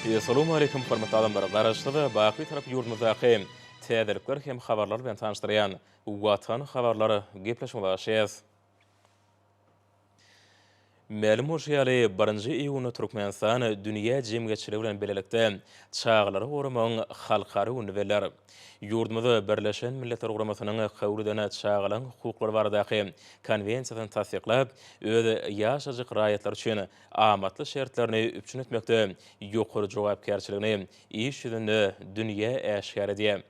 Essalawmaleýkim hormatly adamlar! Garaşsyz, baky Bitarap ýurdumyzdaky täzelikler hem habarlar bilen tanyşdyrýan Watan habarlar gepleşigimize başlaýarys. Mälim bolşy ýaly, birinji iýunda Türkmenistan dünýä jemgyýetçiligi bilen bilelikde Çagalary goramagyň halkara gününi bellär. Ýurdumyz Birleşen Milletler Guramasynyň kabul eden Çagalaryň hukuklary baradaky Konwensiýasyny tassyklap, öz ýaşajyk raýatlary üçin amatly şertlerini üpjün etmekde ýokary jogapkärçiligini iş ýüzünde dünýä äşgär edýär.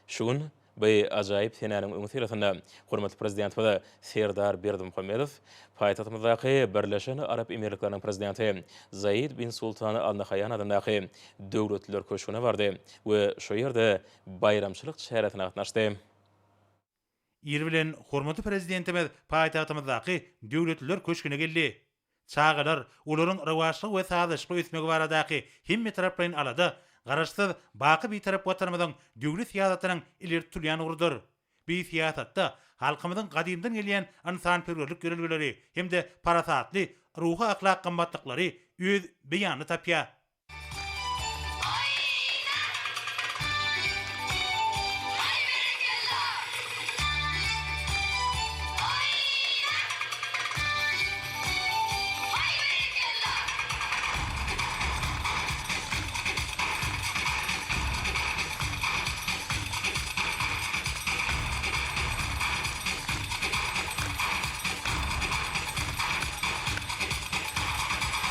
Şu gün Bu ajaýyp senäniň öňüsyrasynda hormatly Prezidentimiz Serdar Berdimuhamedow paýtagtymyzdaky Birleşen Arap Emirlikleriniň Prezidenti Zaid bin Sultan Al Nahaýan adyndaky Döwletliler köşgüne bardy we şo ýerde baýramçylyk çäresine gatnaşdy. Ir bilen hormatly Prezidentimiz paýtagtymyzdaky Döwletliler köşgüne geldi. Çagalar, olaryň rowaçlygy we sazlaşykly ösmegi baradaky hemmetaraplaýyn alada Garaşsyz, baky Bitarap Watanymyzyň döwlet syýasatynyň ileri tutulýan ugrudyr. Bu syýasatda halkymyzyň gadymdan gelýän ynsanperwerlik ýörelgeleri hem-de parasatly ruhy-ahlak gymmatlyklary öz beýanyny tapýar.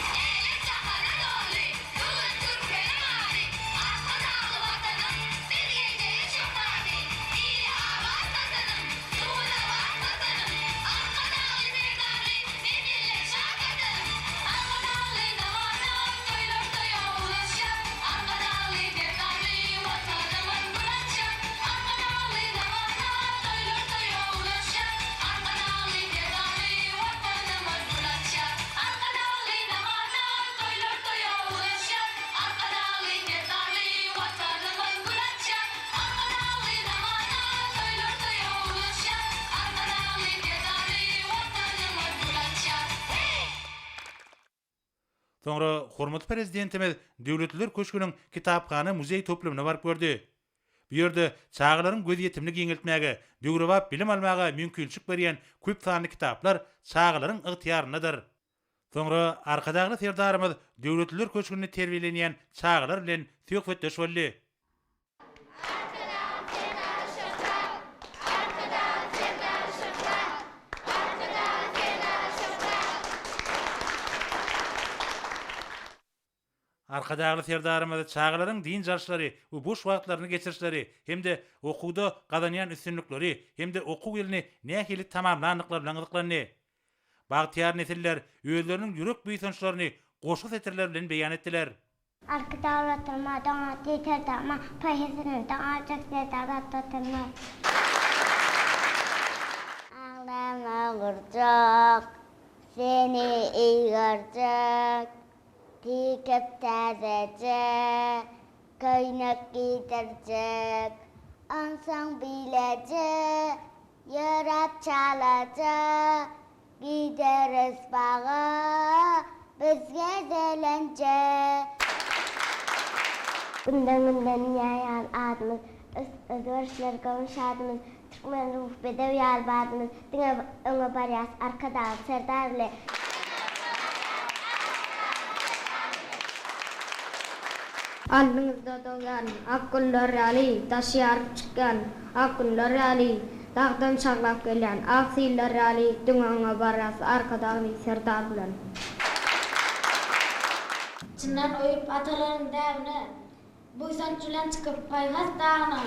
Älem-jahana doldy, bu gün türkmeniň ady, Arkadagly Watanym, biz geljegiň şöhraty, Ili abat Watanym, döwlebat Watanym, Arkadagly Serdarly nesiller şat Watanym, Arkadagly zamana toýlar toýa ulaşýar, Arkadagly Serdarly Watanymyz gül açýar, Arkadagly zamana toýlar toýa ulaşýar, Arkadagly Serdarly Watanymyz gül açýar. Arkadagly zamana toýlar toýa ulaşýar, Arkadagly Serdarly Watanymyz gül açýar. Arkadagly zamana toýlar toýa ulaşýar, Arkadagly Serdarly Watanymyz gül açýar. Heý! Soňra hormatly Prezidentimiz Döwletliler köşgüniň kitaphana-muzeý toplumyna baryp gördi. Bu ýerde çagalaryň gözýetimini giňeltmäge, döwrebap bilim almaga mümkinçilik berýän köp sanly kitaplar çagalaryň ygtyýaryndadyr. Soňra Arkadagly Serdarymyz Döwletliler köşgünde terbiýelenýän çagalar bilen söhbetdeş boldy. Arkadag Serdarly şöhrat! Arkadag Serdarly şöhrat! Arkadag Serdarly şöhrat! Arkadagly Serdarymyz çagalaryň dynç alyşlary we boş wagtlaryny geçirişleri hem-de okuwda gazanýan üstünlikleri hem-de okuw ýylyny nähili tamamlandyklary bilen gyzyklandy. Bagtyýar nesiller özleriniň ýürek buýsançlaryny goşgy setirleri bilen beýan etdiler. Arkadag Watanma, doňatly Serdarma, Paýhasyndan aljak Serdar atly Watanma. Aglama gurjak, seni eý görjek, Tikip täzeje köýnek geýdirjek. Onsoň bileje ýöräp çalaja, Gideris baga biz gezelenje. Günden-günden dünýä ýaly adymyz, Özgerişler göwün şadymyz, Türkmen ruhy bedew ýaly badymyz, Diňe öňe barýas Arkadagly Serdar bile. Alnyňyzda dogýan ak güller ýaly, Daşy ýaryp çykýan ak günler ýaly, Dagdan şaglap gelýän ak siller ýaly, Diňe öňe barýas Arkadagly Serdar bilen. Çyndan uýup atalaryň däbine, Buýsanç bilen çykyp paýhas dagyna,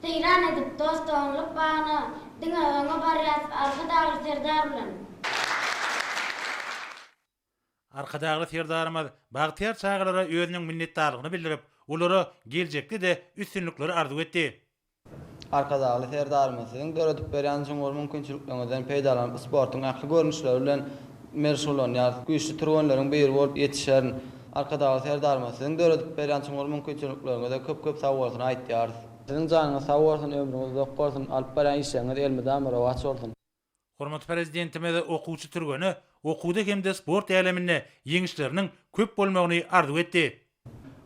Seýran edip dost-doganlyk bagyna, Diňe öňe barýas Arkadagly Serdar bilen. Arkadagly Serdarymyz bagtyýar çagalara özüniň minnetdarlygyny bildirip, olara geljekde-de üstünlikleri arzuw etdi. Arkadagly Serdarymyz, siziň döredip berýän çuňňur mümkinçilikleriňizden peýdalanyp, sportuň ähli görnüşleri bilen meşgullanýarys. Güýçli türgenleriň biri bolup ýetişerin. Arkadagly Serdarymyz, siziň döredip berýän çuňňur mümkinçilikleriňize köp-köp sagbolsun aýtýarys. Siziň janyňyz sag bolsun, ömrüňiz uzak bolsun, alyp barýan işleriňiz elmydama rowaç bolsun! Hormatly Prezidentimiz okuwçy türgene okuwda hem-de sport äleminde ýeňişleriniň köp bolmagyny arzuw etdi.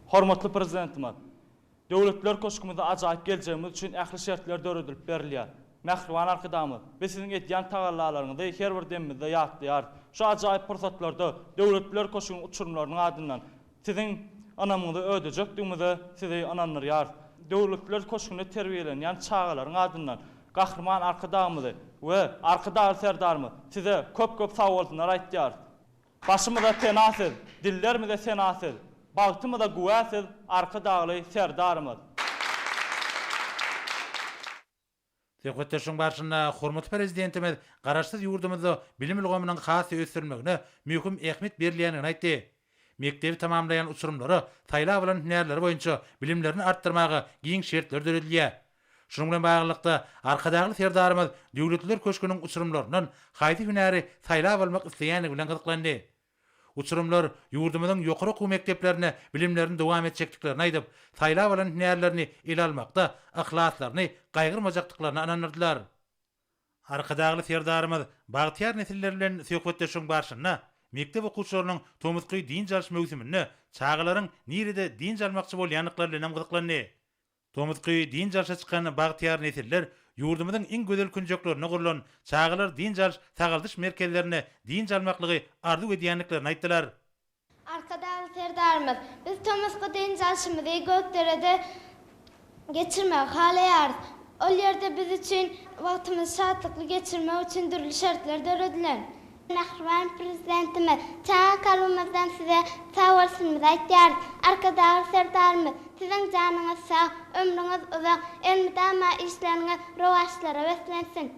Hormatly Prezidentimiz, Döwletliler köşgümizde ajaýyp geljegimiz üçin ähli şertler döredilip berilýär. Mähriban Arkadagymyz, biz Siziň edýän tagallalaryňyzy her bir demimizde ýatlaýarys. Şu ajaýyp pursatlarda Döwletliler köşgüniň uçurymlarynyň adyndan Siziň ynamyňyzy ödejekdigimize Sizi ynandyrýarys. Döwletliler köşgünde terbiýelenýän çagalaryň adyndan Gahryman Arkadagymyzy we Arkadagly Serdarymyz Size köp-köp sagbolsunlar aýtýarys. Başymyza pena siz, dillerimize sena siz, bagtymyza güwä siz Arkadagly Serdarymyz! Söhbetdeşligiň barşynda hormatly Prezidentimiz Garaşsyz ýurdumyzda bilim ulgamynyň has-da ösdürilmegine möhüm ähmiýet berilýändigini aýtdy. Mekdebi tamamlaýan uçurymlara saýlap alan hünärleri boýunça bilimlerini artdyrmaga giň şertler döredilýär. Şunuň bilen baglylykda, Arkadagly Serdarymyz Döwletliler köşgüniň uçurymlaryndan haýsy hünäri saýlap almak isleýändigi bilen gyzyklandy. Uçurymlar ýurdumyzyň ýokary okuw mekdeplerinde bilimlerini dowam etjekdiklerini aýdyp, saýlap alan hünärlerini ele almakda yhlaslaryny gaýgyrmajakdyklaryna ynandyrdylar. Arkadagly Serdarymyz bagtyýar nesiller bilen söhbetdeşligiň barşynda mekdep okuwçylarynyň tomusky dynç alyş möwsüminde çagalaryň nirede dynç almakçy bolýandyklary bilen hem gyzyklandy. Tomusky dynç alşa çykan bagtyýar nesiller ýurdumyzyň iň gözel künjeklerinde gurlan çagalar dynç alyş sagaldyş merkezlerinde dynç almaklygy arzuw edýändiklerini aýtdylar. Arkadagly Serdarymyz, biz tomusky dynç alşymyzy Gökderede geçirmegi halaýarys. Ol ýerde biz üçin wagtymyzy şatlykly geçirmek üçin dürli şertler döredilen. Mähriban Prezidentimiz, çaga kalbymyzdan Size sag bolsunymyzy aýtýarys. Arkadagly Serdarymyz, Siziň janyňyz sag, ömrüňiz uzak, elmydama işleriňiz rowaçlara beslensin!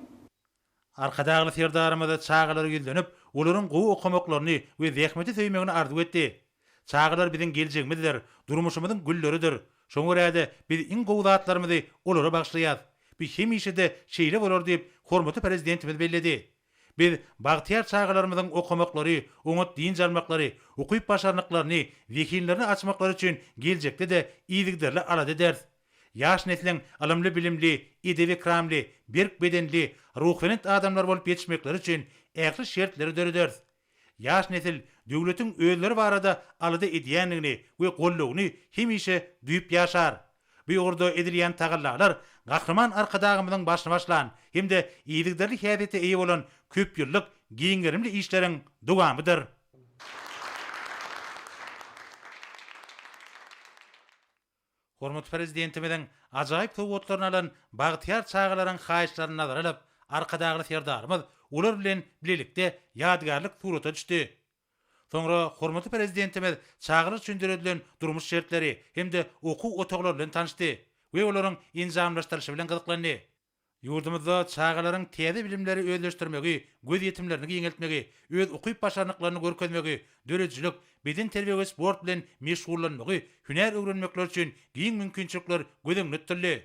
Arkadagly Serdarymyz çagalara ýüzlenip, olaryň gowy okamaklaryny we zähmeti söýmegini arzuw etdi. Çagalar biziň geljegimizdir, durmuşymyzyň gülleridir. Şoňa görä-de, biz iň gowy zatlarymyzy olara bagyşlaýarys. Bu hemişe-de şeýle bolar diýip, hormatly Prezidentimiz belledi. Biz bagtyýar çagalarymyzyň okamaklary, oňat dynç almaklary, ukyp-başarnyklaryny, zehinlerini açmaklary üçin geljekde-de yzygiderli alada ederis. Ýaş nesliň ylymly-bilimli, edep-ekramly, berk bedenli, ruhubelent adamlar bolup ýetişmekleri üçin ähli şertleri dörederis. Ýaş nesil döwletiň özleri barada alada edýändigini we goldawyny hemişe duýup ýaşar. Bu ugurda edilýän tagallalar Gahryman Arkadagymyzyň başyny başlan hem-de yzygiderli häsiýete eýe bolan köpýyllyk giň gerimli işleriň dowamydyr. Hormatly Prezidentimiziň ajaýyp sowgatlaryny alan bagtyýar çagalaryň haýyşlaryny nazara alyp, Arkadagly Serdarymyz olar bilen bilelikde ýadygärlik surata düşdi. Soňra hormatly Prezidentimiz çagalar üçin döredilen durmuş şertleri hem-de okuw otaglary bilen tanyşdy we olaryň enjamlaşdyrylyşy bilen gyzyklandy. Ýurdumyzda çagalaryň täze bilimleri özleşdirmegi, gözýetimlerini giňeltmegi, öz ukyp-başarnyklaryny görkezmegi, döredijilik, bedenterbiýe we sport bilen meşgullanmagy, hünär öwrenmekleri üçin giň mümkinçilikler göz öňünde tutuldy.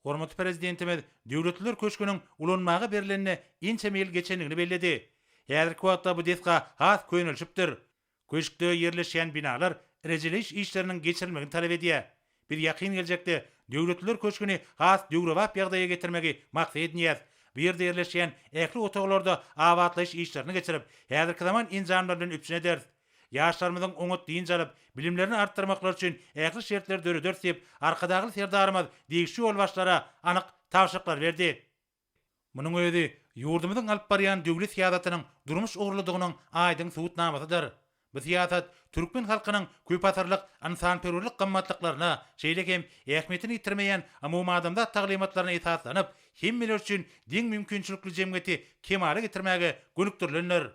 Hormatly Prezidentimiz Döwletliler köşgüniň ulanmaga berlenine ençeme ýyl geçendigini belledi. Häzirki wagtda bu desga has könelişipdir. Köşkde ýerleşýän binalar rejeleýiş işleriniň geçirilmegini talap edýär. Biz ýakyn geljekde Döwletliler köşgüni has döwrebap ýagdaýa getirmegi maksat edinýäris. Bu ýerde ýerleşýän ähli otaglarda abatlaýyş işlerini geçirip, häzirki zaman enjamlar bilen üpjün ederis. Ýaşlarymyzyň oňat dynç alyp, bilimlerini artdyrmaklary üçin ähli şertleri dörederis diýip, Arkadagly Serdarymyz degişli ýolbaşçylara anyk tabşyryklary berdi. Munuň özi ýurdumyzyň alyp barýan döwlet syýasatynyň durmuş ugurlydygynyň aýdyň subutnamasydyr. Bu syýasat türkmen halkynyň köpasyrlyk ynsanperwerlik gymmatlyklaryna, şeýle hem ähmiýetini ýitirmeýän umumadamzat taglymatlaryna esaslanyp, hemmeler üçin deň mümkinçilikli jemgyýeti kemala getirmäge gönükdirilendir.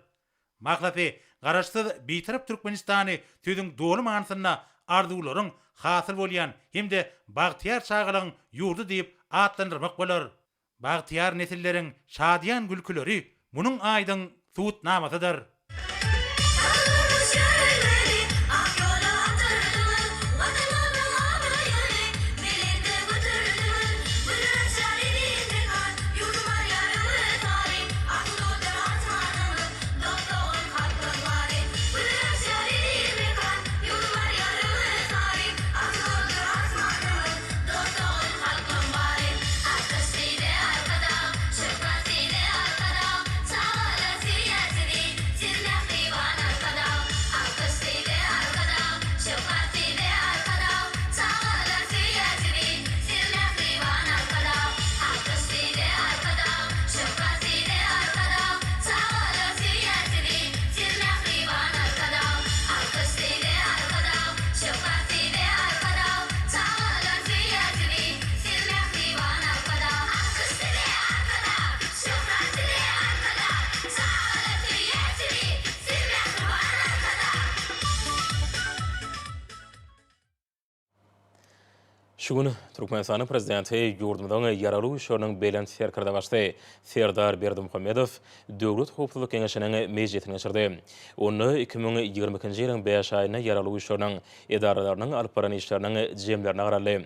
Mahlasy, Garaşsyz, Bitarap Türkmenistany sözüň doly manysynda arzuwlaryň hasyl bolýan hem-de bagtyýar çagalygyň ýurdy diýip atlandyrmak bolar. Bagtyýar nesilleriň şadyýan gülküleri munuň aýdyň subutnamasydyr. Durmuş ýörelgeli ak ýola atyrdyňyz, Watanymyzyň abraýyny belende göterdiňiz. Güller açýar eziz mekan, ýurdum barýar öňe sary, Asudadyr asmanymyz, dost-dogan halklar bary. Güller açýar eziz mekan, ýurdum barýar öňe sary, Asudadyr asmanymyz, Dost-dogan halkam bary. Alkyş size Arkadag, şöhrat size Arkadag, Çagalar söýýär sizi, siz. Şu gün Türkmenistanyň Prezidenti ýurdumyzyň Ýaragly Güýçleriniň Belent Serkerdebaşysy Serdar Berdimuhamedow Döwlet howpsuzlyk geňeşiniň mejlisini geçirdi. Onda 2022-nji ýylyň bäş aýynda Ýaragly Güýçleriniň edaralarynyň alyp baran işleriniň jemlerine garaldy.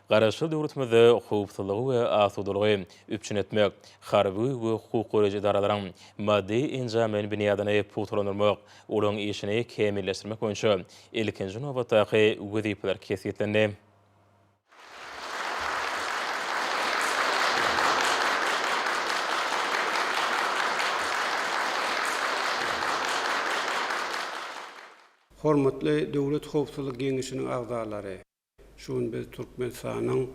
Garaşsyz döwletimizde howpsuzlygy we asudalygy üpjün etmek, harby we hukuk goraýjy edaralaryň maddy-enjamlaýyn binýadyny pugtalandyrmak, olaryň işini kämilleşdirmek boýunça ilkinji nobatdaky wezipeler kesgitlendi. Hormatly Döwlet howpsuzlyk geňeşiniň agzalary! Şu gün biz Türkmenistanyň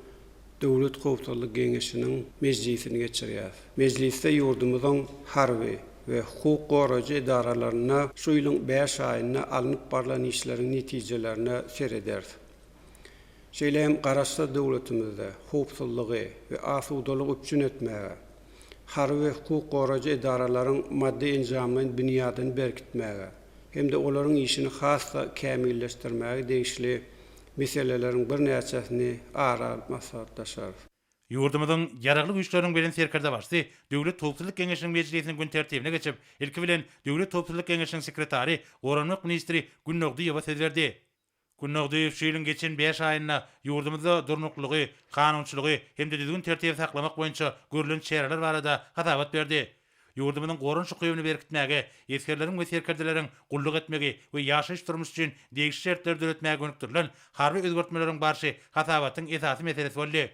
Döwlet howpsuzlyk geňeşiniň mejlisini geçirýäris. Mejlisde ýurdumyzyň harby we hukuk goraýjy edaralarynda şu ýylyň bäş aýynda alnyp barlan işleriň netijelerine serederis. Şeýle hem Garaşsyz döwletimizde howpsuzlygy we asudalygy üpjün etmäge, harby we hukuk goraýjy edaralaryň maddy-enjamlaýyn binýadyny berkitmäge hem-de olaryň işini has-da kämilleşdirmäge degişli meseleleriň birnäçesini ara alyp maslahatlaşarys. Ýurdumyzyň Ýaragly Güýçleriniň Belent Serkerdebaşysy Döwlet howpsuzlyk geňeşiniň mejlisiniň gün tertibine geçip, ilki bilen Döwlet howpsuzlyk geňeşiniň sekretary, goranmak ministri Gündogdyýewa söz berdi. Gündogdyýew şu ýylyň geçen bäş aýynda ýurdumyzda durnuklylygy, kanunçylygy hem-de düzgün-tertibi saklamak boýunça görlen çäreler barada hasabat berdi. Ýurdumyzyň goranyş ukybyny berkitmäge, esgerleriň we serkerdeleriň gulluk etmegi we ýaşaýyş-durmuş üçin degişli şertleri döretmäge gönükdirilen harby özgertmeleriň barşy hasabatyň esasy meselesi boldy.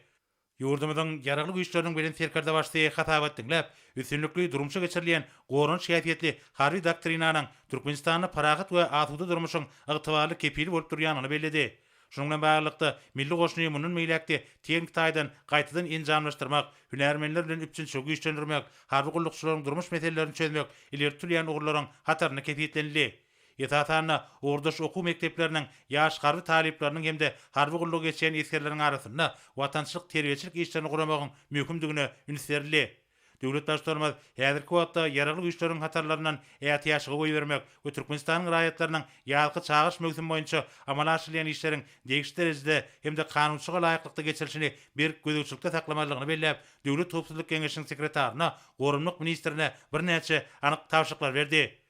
Ýurdumyzyň Ýaragly Güýçleriniň Belent Serkerdebaşysy hasabat diňläp, üstünlikli durmuşa geçirilýän goranyş häsiýetli Harby doktrinanyň Türkmenistanda parahat we asuda durmuşyň ygtybarly kepili bolup durýandygyny belledi. Şunuň bilen baglylykda, milli goşuny mundan beýläk-de tehniki taýdan gaýtadan enjamlaşdyrmak, hünärmenler bilen üpjünçiligi güýçlendirmek, harby gullukçylaryň durmuş meselelerini çözmek ileri tutulýan ugurlaryň hatarynda kesgitlenildi. Esasan-da, ugurdaş okuw mekdepleriniň ýaş harby talyplarynyň hem-de harby gullugy geçýän esgerleriň arasynda watançylyk-terbiýeçilik işlerini guramagyň möhümdigine üns berildi. Döwlet Baştutanymyz häzirki wagtda Ýaragly Güýçleriň hatarlaryndan ätiýaçlyga goýbermek we Türkmenistanyň raýatlarynyň ýazky çagyryş möwsümi boýunça amala aşyrylýan işleriň degişli derejede hem-de kanunçylyga laýyklykda geçirilişini berk gözegçilikde saklamalydygyny belläp, Döwlet howpsuzlyk geňeşiniň sekretaryna, goranmak ministrine birnäçe anyk tabşyryklary berdi.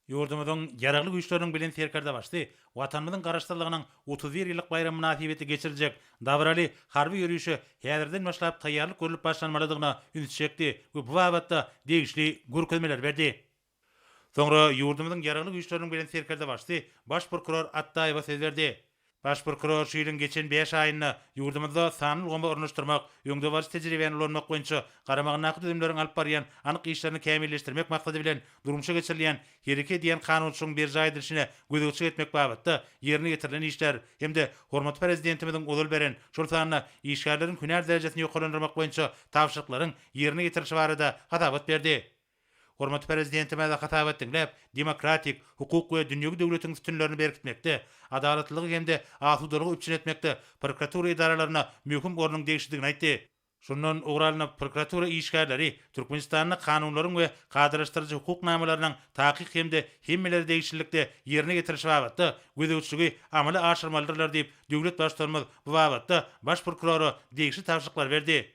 Ýurdumyzyň Ýaragly Güýçleriniň Belent Serkerdebaşysy Watanymyzyň Garaşsyzlygynyň 31 ýyllyk baýramy mynasybetli geçiriljek dabaraly harby ýörişe häzirden başlap taýýarlyk görlüp başlanmalydygyna ünsi çekdi we bu babatda degişli görkezmeleri berdi. Soňra ýurdumyzyň Ýaragly Güýçleriniň Belent Serkerdebaşysy Baş prokuror Atdaýewa söz berdi. Baş prokuror şu ýylyň geçen bäş aýynda ýurdumyzda sanly ulgamy ornaşdyrmak, öňdebaryjy tejribäni ulanmak boýunça garamagyndaky düzümleriň alyp barýan anyk işlerini kämilleşdirmek maksady bilen durmuşa geçirilýän hereket edýän kanunçylygyň berjaý edilişine gözegçilik etmek babatda ýerine ýetirilen işler hem-de hormatly Prezidentimiziň ozal beren, şol sanda işgärleriň hünär derejesini ýokarlandyrmak boýunça tabşyryklaryň ýerine ýetirilişi barada hasabat berdi. Hormatly Prezidentimiz hasabat diňläp, demokratik, hukuk we dünýewi döwletiň sütünlerini berkitmekde, adalatlylygy hem-de asudalygy üpjün etmekde prokuratura edaralaryna möhüm ornuň degişlidigini aýtdy. Şundan ugur alnyp, prokuratura işgärleri Türkmenistanda kanunlaryň we kadalaşdyryjy hukuk namalarynyň takyk hem-de hemmelere degişlilikde ýerine ýetirilişi babatda gözegçiligi amala aşyrmalydyrlar diýip, döwlet Baştutanymyz bu babatda Baş prokurora degişli tabşyryklary berdi.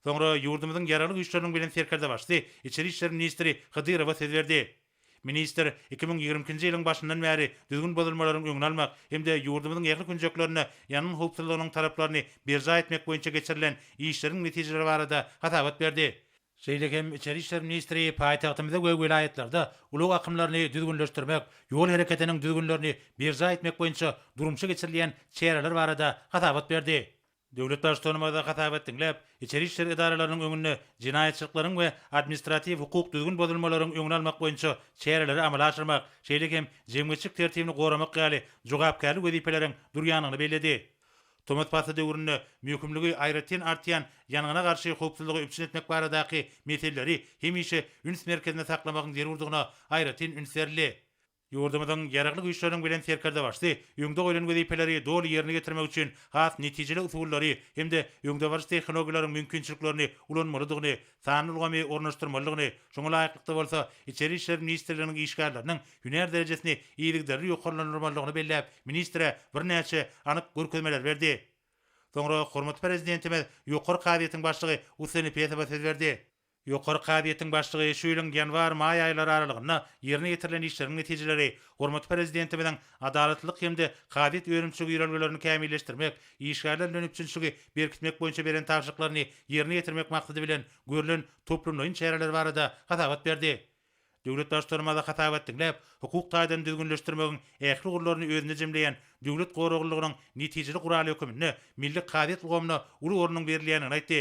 Soňra ýurdumyzyň Ýaragly Güýçleriniň Belent Serkerdebaşysy, içeri işler ministri Hydyrowa söz berdi. Ministr 2022-nji ýylyň başyndan bäri düzgün bozulmalaryň öňüni almak hem-de ýurdumyzyň ähli künjeklerinde ýangyn howpsuzlygynyň talaplaryny berjaý etmek boýunça geçirilen işleriň netijeleri barada hasabat berdi. Şeýle hem içeri işler ministri paýtagtymyzda we welaýatlarda ulag akymlaryny düzgünleşdirmek, ýol hereketiniň düzgünlerini berjaý etmek boýunça durmuşa geçirilýän çäreler barada hasabat berdi. Döwlet Baştutanymyz hasabat diňläp, içeri işler edaralarynyň öňünde jenaýatçylyklaryň we administratiw hukuk düzgün bozulmalaryň öňüni almak boýunça çäreleri amala aşyrmak, şeýle hem jemgyýetçilik tertibini goramak ýaly jogapkärli wezipeleriň durýandygyny belledi. Tomus pasly döwründe möhümligi aýratyn artýan ýangyna garşy howpsuzlygy üpjün etmek baradaky meseleleri hemişe üns merkezinde saklamagyň zerurdygyna aýratyn üns berildi. Ýurdumyzyň Ýaragly Güýçleriniň Belent Serkerdebaşysy öňde goýlan wezipeleri doly ýerine ýetirmek üçin has netijeli usullary hem-de öňdebaryjy tehnologiýalaryň mümkinçiliklerini ulanmalydygyny, sanly ulgamy ornaşdyrmalydygyny, şoňa laýyklykda bolsa Içeri işler ministrliginiň işgärleriniň hünär derejesini yzygiderli ýokarlandyrmalydygyny belläp, ministre birnäçe anyk görkezmeleri berdi. Soňra hormatly Prezidentimiz Ýokary kazyýetiň başlygy Usenepesowa söz berdi. Ýokary kazyýetiň başlygy şu ýylyň ýanwar-maý aýlary aralygynda ýerine ýetirilen işleriň netijeleri, hormatly Prezidentimiziň adalatlylyk hem-de kazyýet önümçiligi ýörelgelerini kämilleşdirmek, işgärler bilen üpjünçiligi berkitmek boýunça beren tabşyryklaryny ýerine ýetirmek maksady bilen görlen toplumlaýyn çäreler barada hasabat berdi. Döwlet Baştutanymyz hasabat diňläp, hukuk taýdan düzgünleşdirmegiň ähli ugurlaryny özünde jemleýän döwlet goraglylygynyň netijeli guraly höküminde milli kazyýet ulgamyna uly ornuň berilýändigini aýtdy.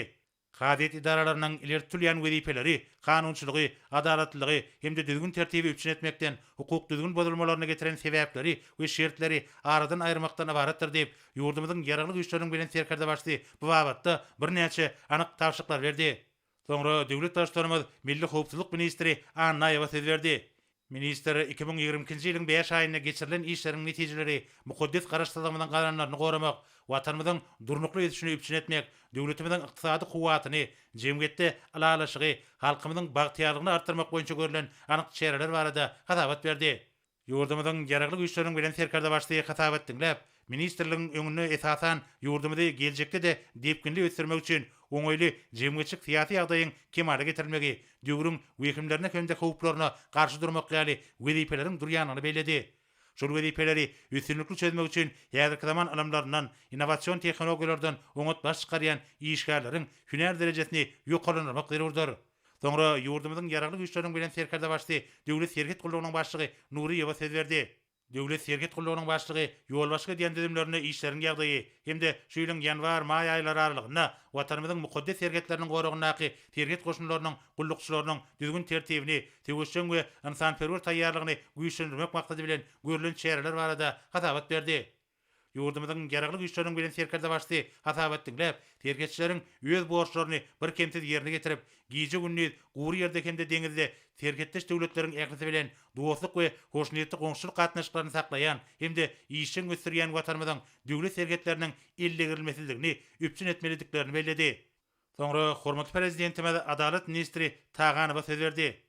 Kazyýet edaralarynyň ileri tutulýan wezipeleri kanunçylygy, adalatlylygy hem-de düzgün-tertibi üpjün etmekden, hukuk-düzgün bozulmalaryna getiren sebäpleri we şertleri aradan aýyrmakdan ybaratdyr diýip, ýurdumyzyň Ýaragly Güýçleriniň Belent Serkerdebaşysy bu babatda birnäçe anyk tabşyryklary berdi. Soňra döwlet Baştutanymyz Milli howpsuzlyk ministri Annaýewe söz berdi. Ministr 2022-nji ýylyň bäş aýynda geçirilen işleriň netijeleri mukaddes Garaşsyzlygymyzyň gazananlaryny goramak, Watanymyzyň durnukly ösüşini üpjün etmek, döwletimiziň ykdysady kuwwatyny, jemgyýetde ylalaşygy, halkymyzyň bagtyýarlygyny artdyrmak boýunça görlen anyk çäreler barada hasabat berdi. Ýurdumyzyň Ýaragly Güýçleriniň Belent Serkerdebaşysy hasabat diňläp, ministrligiň öňünde esasan ýurdumyzy geljekde-de depginli ösdürmek üçin oňaýly jemgyýetçilik-syýasy ýagdaýyň kemala getirilmegi, döwrüň wehimlerine hem-de howplaryna garşy durmak ýaly wezipeleriň durýandygyny belledi. Şol wezipeleri üstünlikli çözmek üçin häzirki zaman ylymlaryndan, innowasion tehnologiýalardan oňat baş çykarýan işgärleriň hünär derejesini ýokarlandyrmak zerurdyr. Soňra ýurdumyzyň Ýaragly Güýçleriniň Belent Serkerdebaşysy, Döwlet serhet gullugynyň başlygy Nuryýewa söz berdi. Döwlet serhet gullugynyň başlygy ýolbaşçylyk edýän düzümlerinde işleriň ýagdaýy hem-de şu ýylyň ýanwar-maý aýlary aralygynda Watanymyzyň mukaddes serhetleriniň goragyndaky serhet goşunlarynyň gullukçylarynyň düzgün-tertibini, söweşjeň we ynsanperwer taýýarlygyny güýçlendirmek maksady bilen görlen çäreler barada hasabat berdi. Ýurdumyzyň Ýaragly Güýçleriniň Belent Serkerdebaşysy hasabat diňläp, serhetçileriň öz borçlaryny birkemsiz ýerine ýetirip, gije-gündiz gury ýerde hem-de deňizde serhetdeş döwletleriň ählisi bilen dostluk we hoşniýetli goňşuçylyk gatnaşyklaryny saklaýan hem-de işjeň ösdürýän Watanymyzyň döwlet serhetleriniň eldegrilmesizligini üpjün etmelidiklerini belledi. Soňra hormatly Prezidentimiz Adalat ministri Taganowa söz berdi.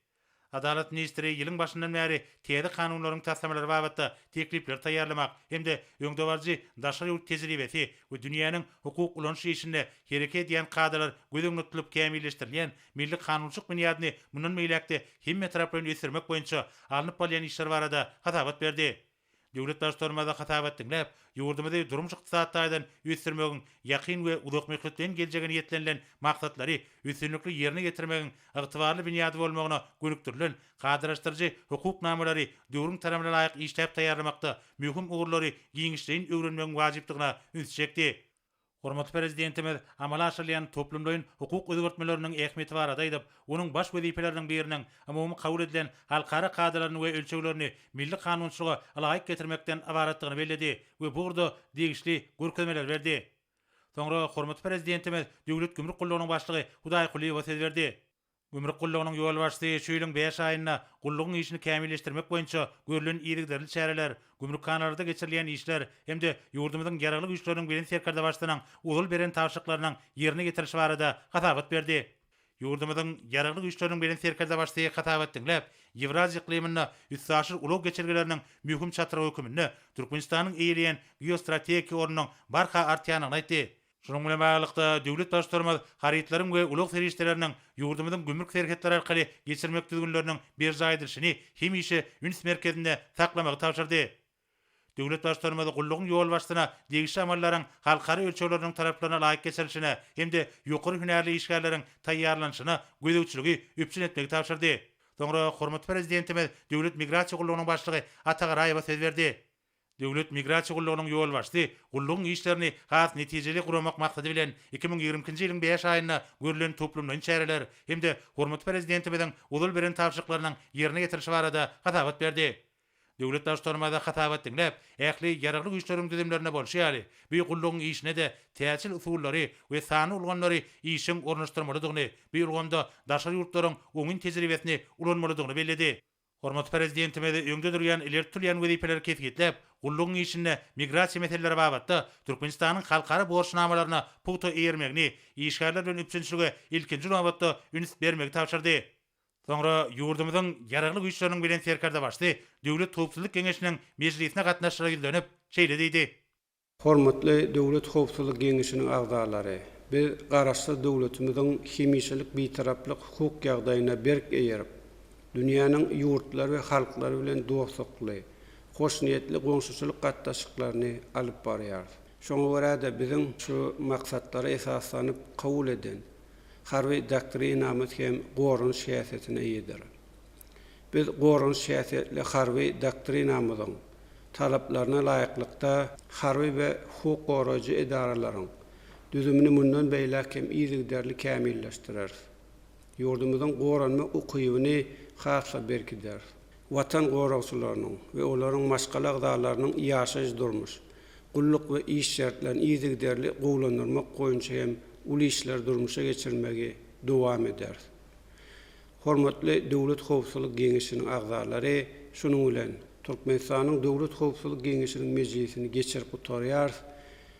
Adalat ministri ýylyň başyndan bäri täze kanunlaryň taslamalary babatda teklipleri taýýarlamak hem-de öňdebaryjy daşary ýurt tejribesi we dünýäniň hukuk ulanyş işinde hereket edýän kadalar göz öňünde tutulyp kämilleşdirilýän milli kanunçylyk binýadyny mundan beýläk-de hemmetaraplaýyn ösdürmek boýunça alnyp barylýan işler barada hasabat berdi. Döwlet Baştutanymyz hasabat diňläp, ýurdumyzy durmuş-ykdysady taýdan ösdürmegiň ýakyn we uzakmöhletleýin geljege niýetlenilen maksatlary üstünlikli ýerine ýetirmegiň ygtybarly binýady bolmagyna gönükdirilen kadalaşdyryjy hukuk namalary döwrüň talabyna laýyk işläp taýýarlamakda möhüm ugurlary giňişleýin öwrenmegiň wajypdygyna ünsi çekdi. Hormatly Prezidentimiz amala aşyrylýan toplumlaýyn hukuk özgertmeleriniň ähmiýeti barada aýdyp, onuň baş wezipeleriniň biriniň umumy kabul edilen halkara kadalaryny we ölçeglerini milli kanunçylyga ylaýyk getirmekden ybaratdygyny belledi we bu ugurda degişli görkezmeleri berdi. Soňra hormatly Prezidentimiz Döwlet gümrük gullugynyň başlygy Hudaýkulyýewa söz berdi. Gümrük gullugynyň ýolbaşçysy şu ýylyň bäş aýynda gullugyň işini kämilleşdirmek boýunça görlen yzygiderli çäreler, gümrükhanalarda geçirilýän işler hem-de ýurdumyzyň Ýaragly Güýçleriniň Belent Serkerdebaşysynyň ozal beren tabşyryklarynyň ýerine ýetirilişi barada hasabat berdi. Ýurdumyzyň Ýaragly Güýçleriniň Belent Serkerdebaşysy hasabat diňläp, Ýewraziýa yklymynda üstaşyr ulag geçelgeleriniň möhüm çatrygy höküminde Türkmenistanyň eýeleýän geostrategiki ornunyň barha artýandygyny aýtdy. Şunuň bilen baglylykda, döwlet Baştutanymyz harytlaryň we ulag serişdeleriniň ýurdumyzyň gümrük serhetleri arkaly geçirmek düzgünleriniň berjaý edilişini hemişe üns merkezinde saklamagy tabşyrdy. Döwlet Baştutanymyz gullugyň ýolbaşçysyna degişli amallaryň halkara ölçegleriniň talaplaryna laýyk geçirilişine hem-de ýokary hünärli işgärleriň taýýarlanyşyna gözegçiligi üpjün etmegi tabşyrdy. Soňra hormatly Prezidentimiz Döwlet migrasiýa gullugynyň başlygy Ata Garaýewe söz berdi. Döwlet migrasiýa gullugynyň ýolbaşçysy gullugyň işlerini has netijeli guramak maksady bilen, 2022-nji ýylyň bäş aýynda görlen toplumlaýyn çäreler hem-de hormatly Prezidentimiziň ozal beren tabşyryklarynyň ýerine ýetirilişi barada hasabat berdi. Döwlet Baştutanymyz hasabat diňläp, ähli Ýaragly Güýçleriň düzümlerinde bolşy ýaly, bu gullugyň işine-de täjir usullary we sanly ulgamlary işjeň ornaşdyrmalydygyny, bu ulgamda daşary ýurtlaryň oňyn tejribesini ulanmalydygyny belledi. Hormatly Prezidentimiz öňde durýan ileri tutulýan wezipeleri kesgitläp, gullugyň işinde migrasiýa meseleleri babatda Türkmenistanyň halkara borçnamalaryna pugta eýermegini, işgärler bilen üpjünçilige ilkinji nobatda üns bermegi tabşyrdy. Soňra ýurdumyzyň Ýaragly Güýçleriniň Belent Serkerdebaşysy Döwlet howpsuzlyk geňeşiniň mejlisine gatnaşyjylara ýüzlenip, şeýle diýdi. Hormatly Döwlet howpsuzlyk geňeşiniň agzalary! Biz Garaşsyz döwletimiziň hemişelik Bitaraplyk hukuk ýagdaýyna berk eýerip, dünýäniň ýurtlary we halklary bilen dostlukly, hoşniýetli goňşuçylyk gatnaşyklaryny alyp barýarys. Şoňa görä-de, biziň şu maksatlara esaslanyp kabul eden Harby doktrinamyz hem goranyş häsiýetine eýedir. Biz goranyş häsiýetli Harby doktrinamyzyň talaplaryna laýyklykda, harby we hukuk goraýjy edaralaryň düzümini mundan beýläk hem yzygiderli kämilleşdireris. Ýurdumyzyň goranmak ukybyny has-da berkideris. Watan goragçylarynyň we olaryň maşgala agzalarynyň ýaşaýyş-durmuş, gulluk we iş şertlerini yzygiderli gowulandyrmak boýunça hem uly işleri durmuşa geçirmegi dowam ederis. Hormatly Döwlet howpsuzlyk geňeşiniň agzalary, şunuň bilen, Türkmenistanyň Döwlet howpsuzlyk geňeşiniň mejlisini geçirip gutarýarys.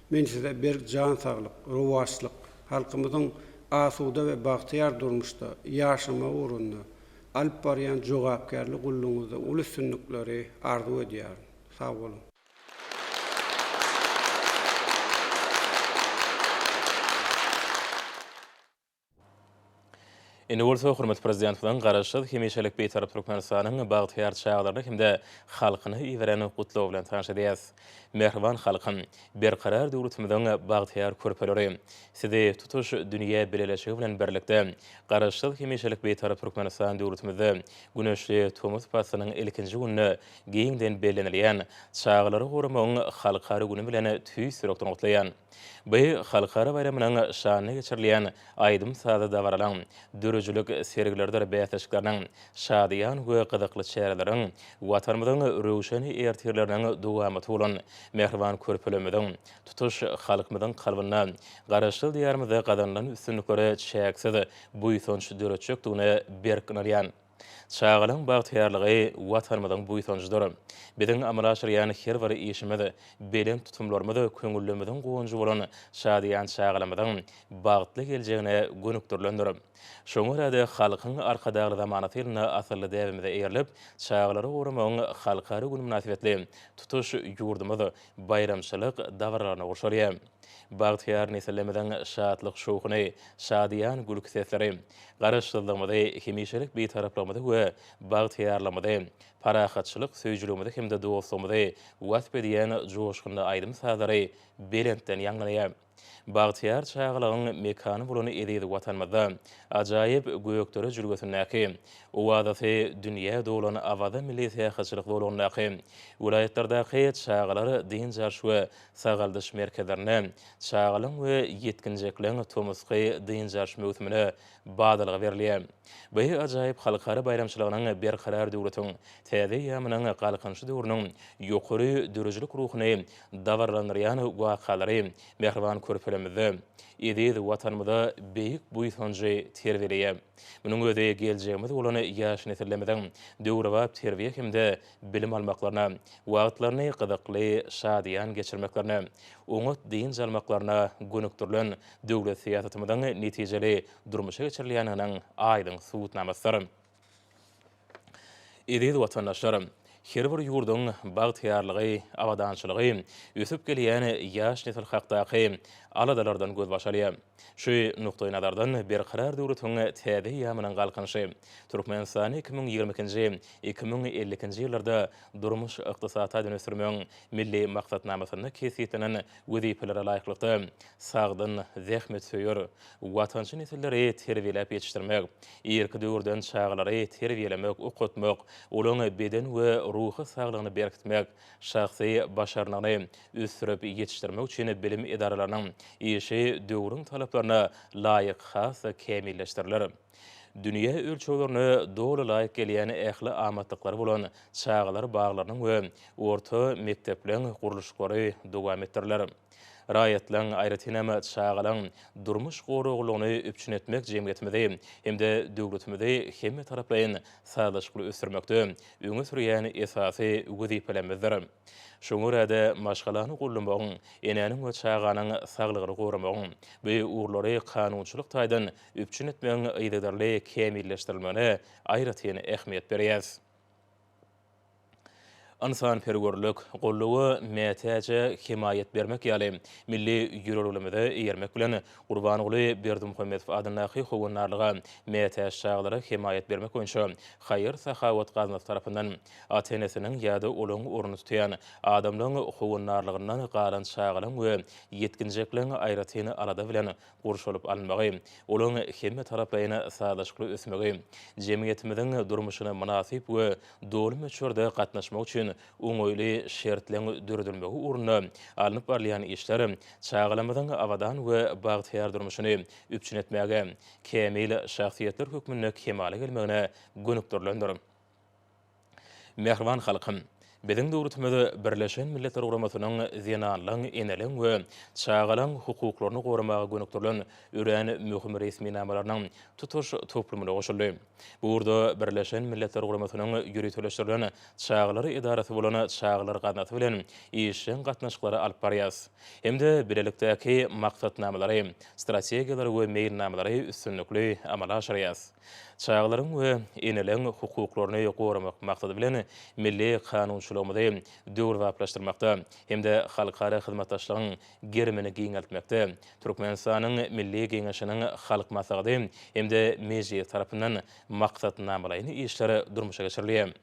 Men size berk jan saglyk, rowaçlyk, halkymyzyň asuda we bagtyýar durmuşda ýaşamagy ugrunda alyp barýan jogapkärli gullugyňyzda uly üstünlikleri arzuw edýärin. Sag boluň! Indi bolsa hormatly Prezidentimiziň Garaşsyz, hemişelik Bitarap Türkmenistanyň bagtyýar çagalaryna hem-de halkyna iberen Gutlagy bilen tanyş edýäris. Mähriban halkym! Berkarar döwletimiziň bagtyýar körpeleri! Sizi tutuş dünýä bileleşigi bilen birlikde, Garaşsyz, hemişelik Bitarap Türkmenistan döwletimizde güneşli tomus paslynyň ilkinji gününe giňden bellenilýän Çagalary goramagyň halkara güni bilen tüýs ýürekden gutlaýan. Bu halkara baýramynyň şanyna geçirilýän aýdym-sazly dabaralaryň, döredijilik sergileridir bäsleşikleriniň, şadyýan we gyzykly çäreleriň Watanymyzyň röwşen ertirleriniň dowamaty bolan mähriban körpelerimiziň, tutuş halkymyzyň kalbynda Garaşsyz Diýarymyzda gazanylan üstünliklere çäksiz buýsanç döretjekdigine berk ynanýan. Çagalaň bagtyýarlygy Watanymyzyň buýsanjydyr. Biziň amala aşyrýan her bir işimiz, belent tutumlarymyz köňüllerimiziň guwanjy bolan şadyýan çagalarymyzyň bagtly geljegine gönükdirilendir. Şoňa görä-de, Halkyň Arkadagly zamanasy ýylynda asylly däbimize eýerilip, Çagalary goramagyň halkara güni mynasybetli tutuş ýurdumyz baýramçylyk dabaralaryna gurşalýar. Bagtyýar nesillerimiziň şatlyk-şowhuny, şadyýan gülki sesleri Garaşsyzlygymyzy, hemişelik Bitaraplygymyzy we bagtyýarlygymyzy, parahatçylyk söýüjiligimizi hem-de dostlugymyzy wasp edýän joşgunly aýdym-sazlary belentden ýaňlanýar. Bagtyýar çagalygyň mekany bolan eziz Watanymyzda, ajaýyp Gökdere jülgesindäki, owazasy dünýä dolan Awaza milli syýahatçylyk zolagyndaky, welaýatlardaky çagalar dynç alyş we sagaldyş merkezlerinde çagalaň we ýetginjekleň tomusky dynç alyş möwsümine badalga berilýär. Bu ajaýyp halkara baýramçylygynyň Berkarar döwletiň täze eýýamynyň Galkynyşy döwrüniň ýokary döredijilik ruhuny dabaralandyrýan wakalary mähriban körpelerimizde eziz Watanymyza beýik buýsanjy terbiýeleýär. Munuň özi geljegimiz bolan ýaş nesillerimiziň döwrebap terbiýe hem-de bilim almaklaryna, wagtlaryny gyzykly, şadyýan geçirmeklerine, oňat dynç almaklaryna gönükdirilen döwlet syýasatymyzyň netijeli durmuşa geçirilýändiginiň aýdyň subutnamasydyr. Eziz watandaşlar! Her bir ýurduň bagtyýarlygy, abadançylygy ösüp gelýän ýaş nesil hakdaky aladalardan gözbaş alýar. Şu nukdaýnazardan Berkarar döwletiň täze eýýamynyň Galkynyşy, Türkmenistany 2022-nji, 2052-nji ýyllarda durmuş-ykdysady taýdan ösdürmegiň Milli maksatnamasynda kesgitlenen wezipelere laýyklykda, sagdyn, zähmetsöýer, watançy nesilleri terbiýeläp ýetişdirmek, irki döwürden çagalary terbiýelemek, okatmak, olaryň beden we ruhy saglygyny berkitmek, şahsy başarnygyny ösdürip ýetişdirmek üçin bilim edaralarynyň işi döwrüň talaplaryna laýyk has-da kämilleşdiriler. Dünýä ölçeglerine doly laýyk gelýän ähli amatlyklary bolan çagalar baglarynyň we orta mekdepleň gurluşyklary dowam etdiriler. Raýatlaryň, aýratynam, çagalaryň durmuş goraglylygyny üpjün etmek jemgyýetimizi hem-de döwletimizi hemmetaraplaýyn sazlaşykly ösdürmekde öňe sürýän esasy wezipelerimizdir. Şoňa görä-de, maşgalany goldamagyň, enäniň we çaganyň saglygyny goramagyň, bu ugurlary kanunçylyk taýdan üpjün etmegiň yzygiderli kämilleşdirilmegine aýratyn ähmiýet berýäris. Ynsanperwerlik, goldawa mätäje hemaýat bermek ýaly milli ýörelgelerimize eýermek bilen, Gurbanguly Berdimuhamedow adyndaky Howandarlyga mätäç çagalara hemaýat bermek boýunça haýyr-sahawat gaznasy tarapyndan ata-enesiniň ýa-da olaryň ornuny tutýan adamlaryň howandarlygyndan galan çagalaryň we ýetginjekleň aýratyn alada bilen gurşalyp alynmagy, olaryň hemmetaraplaýyn sazlaşykly ösmegi, jemgyýetimiziň durmuşyna mynasyp we doly möçberde gatnaşmak üçin oňaýly şertleň döredilmegi ugrunda alnyp barylýan işler çagalarymyzyň abadan we bagtyýar durmuşyny üpjün etmäge, kämil şahsyýetler hökmünde kemala gelmegine gönükdirilendir. Mähriban halkym! Biziň döwletimiz Birleşen Milletler Guramasynyň zenanlaryň, eneleriň we çagalaryň hukuklaryny goramaga gönükdirilen örän möhüm resminamalarynyň tutuş toplumyna goşuldy. Bu ugurda Birleşen Milletler Guramasynyň ýöriteleşdirilen çagalar edarasy bolan Çagalar gaznasy bilen işjeň gatnaşyklary alyp barýarys hem-de bilelikdäki maksatnamalary, strategiýalary we meýilnamalary üstünlikli amala aşyrýarys. Çagalaryň we eneleriň hukuklaryny goramak maksady bilen, milli kanunçylygymyzy döwrebaplaşdyrmakda hem-de halkara hyzmatdaşlygyň gerimini giňeltmekde Türkmenistanyň Milli Geňeşiniň Halk Maslahaty hem-de Mejlisi tarapyndan maksatnamalaýyn işler durmuşa geçirilýär.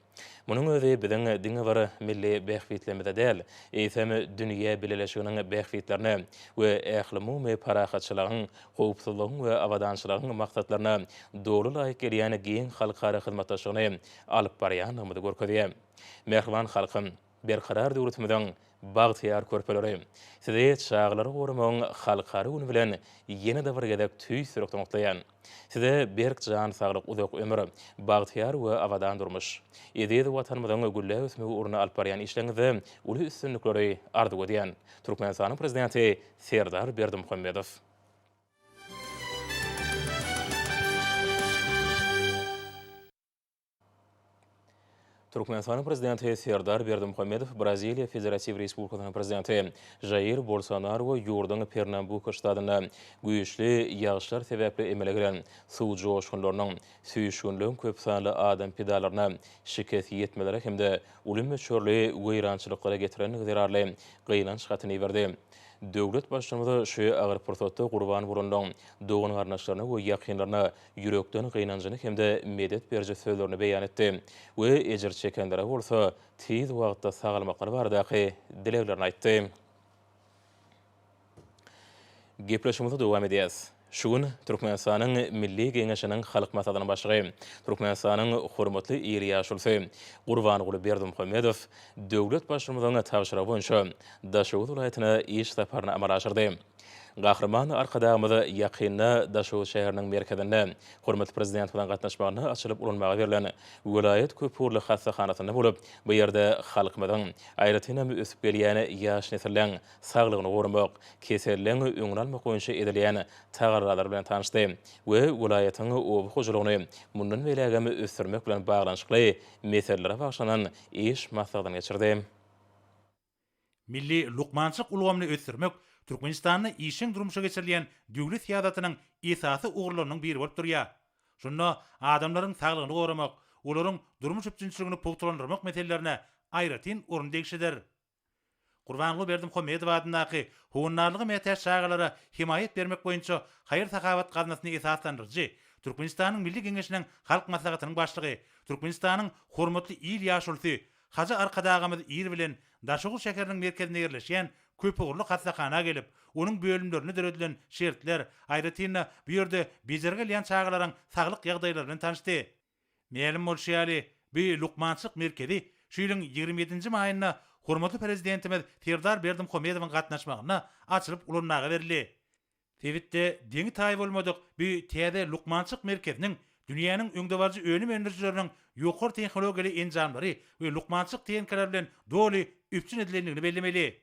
Munuň özi biziň diňe bir milli bähbitlerimize däl, eýsem, dünýä bileleşiginiň bähbitlerine we ählumumy parahatçylygyň, howpsuzlygyň we abadançylygyň maksatlaryna doly laýyk gelýän giň halkara hyzmatdaşlygyny alyp barýandygymyzy görkezýär. Mähriban halkym! Berkarar döwletimiziň bagtyýar körpeleri! Sizi Çagalary goramagyň halkara güni bilen ýene-de bir gezek tüýs ýürekden gutlaýan. Size berk jan saglyk, uzak ömür, bagtyýar we abadan durmuş, eziz Watanymyzyň gülläp ösmegi ugrunda alyp barýan işleriňizde uly üstünlikleri arzuw edýän. Türkmenistanyň Prezidenti Serdar Berdimuhamedow. Türkmenistanyň Prezidenti Serdar Berdimuhamedow Braziliýa Federatiw Respublikasynyň Prezidenti Žair Bolsonarowa ýurduň Pernambuko ştatynda güýçli ýagyşlar sebäpli emele gelen suw joşgunlarynyň, süýşgünligiň köpsanly adam pidalaryna, şikes ýetmelere hem-de uly möçberli weýrançylyklara getirendigi zerarly gynanç hatyny iberdi. Döwlet Baştutanymyz şu agyr pursatda gurban bolanlaryň dogan-garyndaşlaryna we ýakynlaryna ýürekden gynanjyny hem-de medet beriji sözlerini beýan etdi we ejir çekenlere bolsa tiz wagtda sagalmaklary baradaky dileglerini aýtdy. Gepleşigimizi dowam edýäs. Şu gün Türkmenistanyň Milli Geňeşiniň Halk Maslahatynyň Başlygy, Türkmenistanyň Hormatly il ýaşulusy Gurbanguly Berdimuhamedow döwlet Baştutanymyzyň tabşyrygy boýunça Daşoguz welaýatyna iş saparyny amala aşyrdy. Gahryman Arkadagymyz ýakynda Daşoguz şäheriniň merkezinde hormatly Prezidentimiziň gatnaşmagynda açylyp ulanmaga berlen welaýat köpugurly hassahanasynda bolup, bu ýerde halkymyzyň, aýratynam, ösüp gelýän ýaş nesilleň saglygyny goramak, keselleň öňüni almak boýunça edilýän tagallalar bilen tanyşdy we welaýatyň oba hojalygyny mundan beýlägem ösdürmek bilen baglanyşykly meselelere bagyşlanan iş maslahatyny geçirdi. Milli lukmançylyk ulgamyny ösdürmek Türkmenistanda işjeň durmuşa geçirilýän döwlet syýasatynyň esasy ugurlarynyň biri bolup durýar. Şunda adamlaryň saglygyny goramak, olaryň durmuş üpjünçiligini pugtalandyrmak meselelerine aýratyn orun degişlidir. Gurbanguly Berdimuhamedow adyndaky Howandarlyga mätäç çagalara hemaýat bermek boýunça haýyr-sahawat gaznasyny esaslandyryjy, Türkmenistanyň Milli Geňeşiniň Halk Maslahatynyň Başlygy, Türkmenistanyň Hormatly il ýaşulusy Hajy Arkadagymyz ir bilen Daşoguz şäheriniň merkezinde ýerleşýän köpugurly hassahana gelip, onuň bölümlerinde döredilen şertler, aýratyn-da, bu ýerde bejergi alýan çagalaryň saglyk ýagdaýlary bilen tanyşdy. Mälim bolşy ýaly, bu lukmançylyk merkezi şu ýylyň 27 nji maýynda hormatly Prezidentimiz Serdar Berdimuhamedowyň gatnaşmagynda açylyp ulanmaga berildi. Sebitde deňi-taýy bolmadyk bu täze lukmançylyk merkeziniň dünýäniň öňdebaryjy önüm öndürijileriniň ýokary tehnologiýaly enjamlary we lukmançylyk tehnikalary bilen doly üpjün edilendigini bellemeli.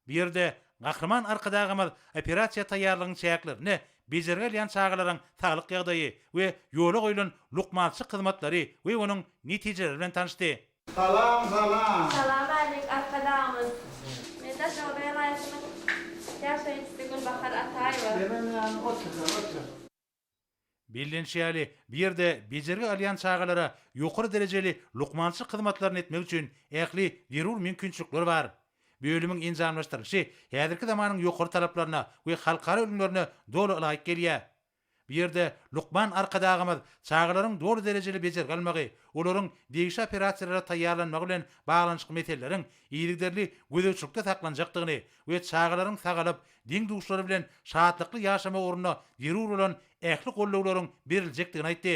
Bu ýerde Gahryman Arkadagymyz operasiýa taýýarlygyň çäklerinde bejergi alýan çagalaryň saglyk ýagdaýy we ýola goýlan lukmançylyk hyzmatlary we onuň netijeleri bilen tanyşdy. Salam salam. Salam alik Arkadagymyz. Men Daşoguz welaýatynyň ýaşaýjysy Gülbahar Ataýewa. Demem ýaly otur sen otur. Bellenişi ýaly, bu ýerde bejergi alýan çagalara ýokary derejeli lukmançylyk hyzmatlaryny etmek üçin ähli zerur mümkinçilikler bar. Bölümiň enjamlaşdyrylyşy häzirki zamanyň ýokary talaplaryna we halkara ülňülerine doly ylaýyk gelýär. Bu ýerde lukman Arkadagymyz çagalaryň doly derejeli bejergi almagy, olaryň degişli operasiýalara taýýarlanmagy bilen baglanyşykly meseleleriň yzygiderli gözegçilikde saklanjakdygyny we çagalaryň sagalyp, deň-duşlary bilen şatlykly ýaşamagy ugrunda zerur bolan ähli gollawlaryň beriljekdigini aýtdy.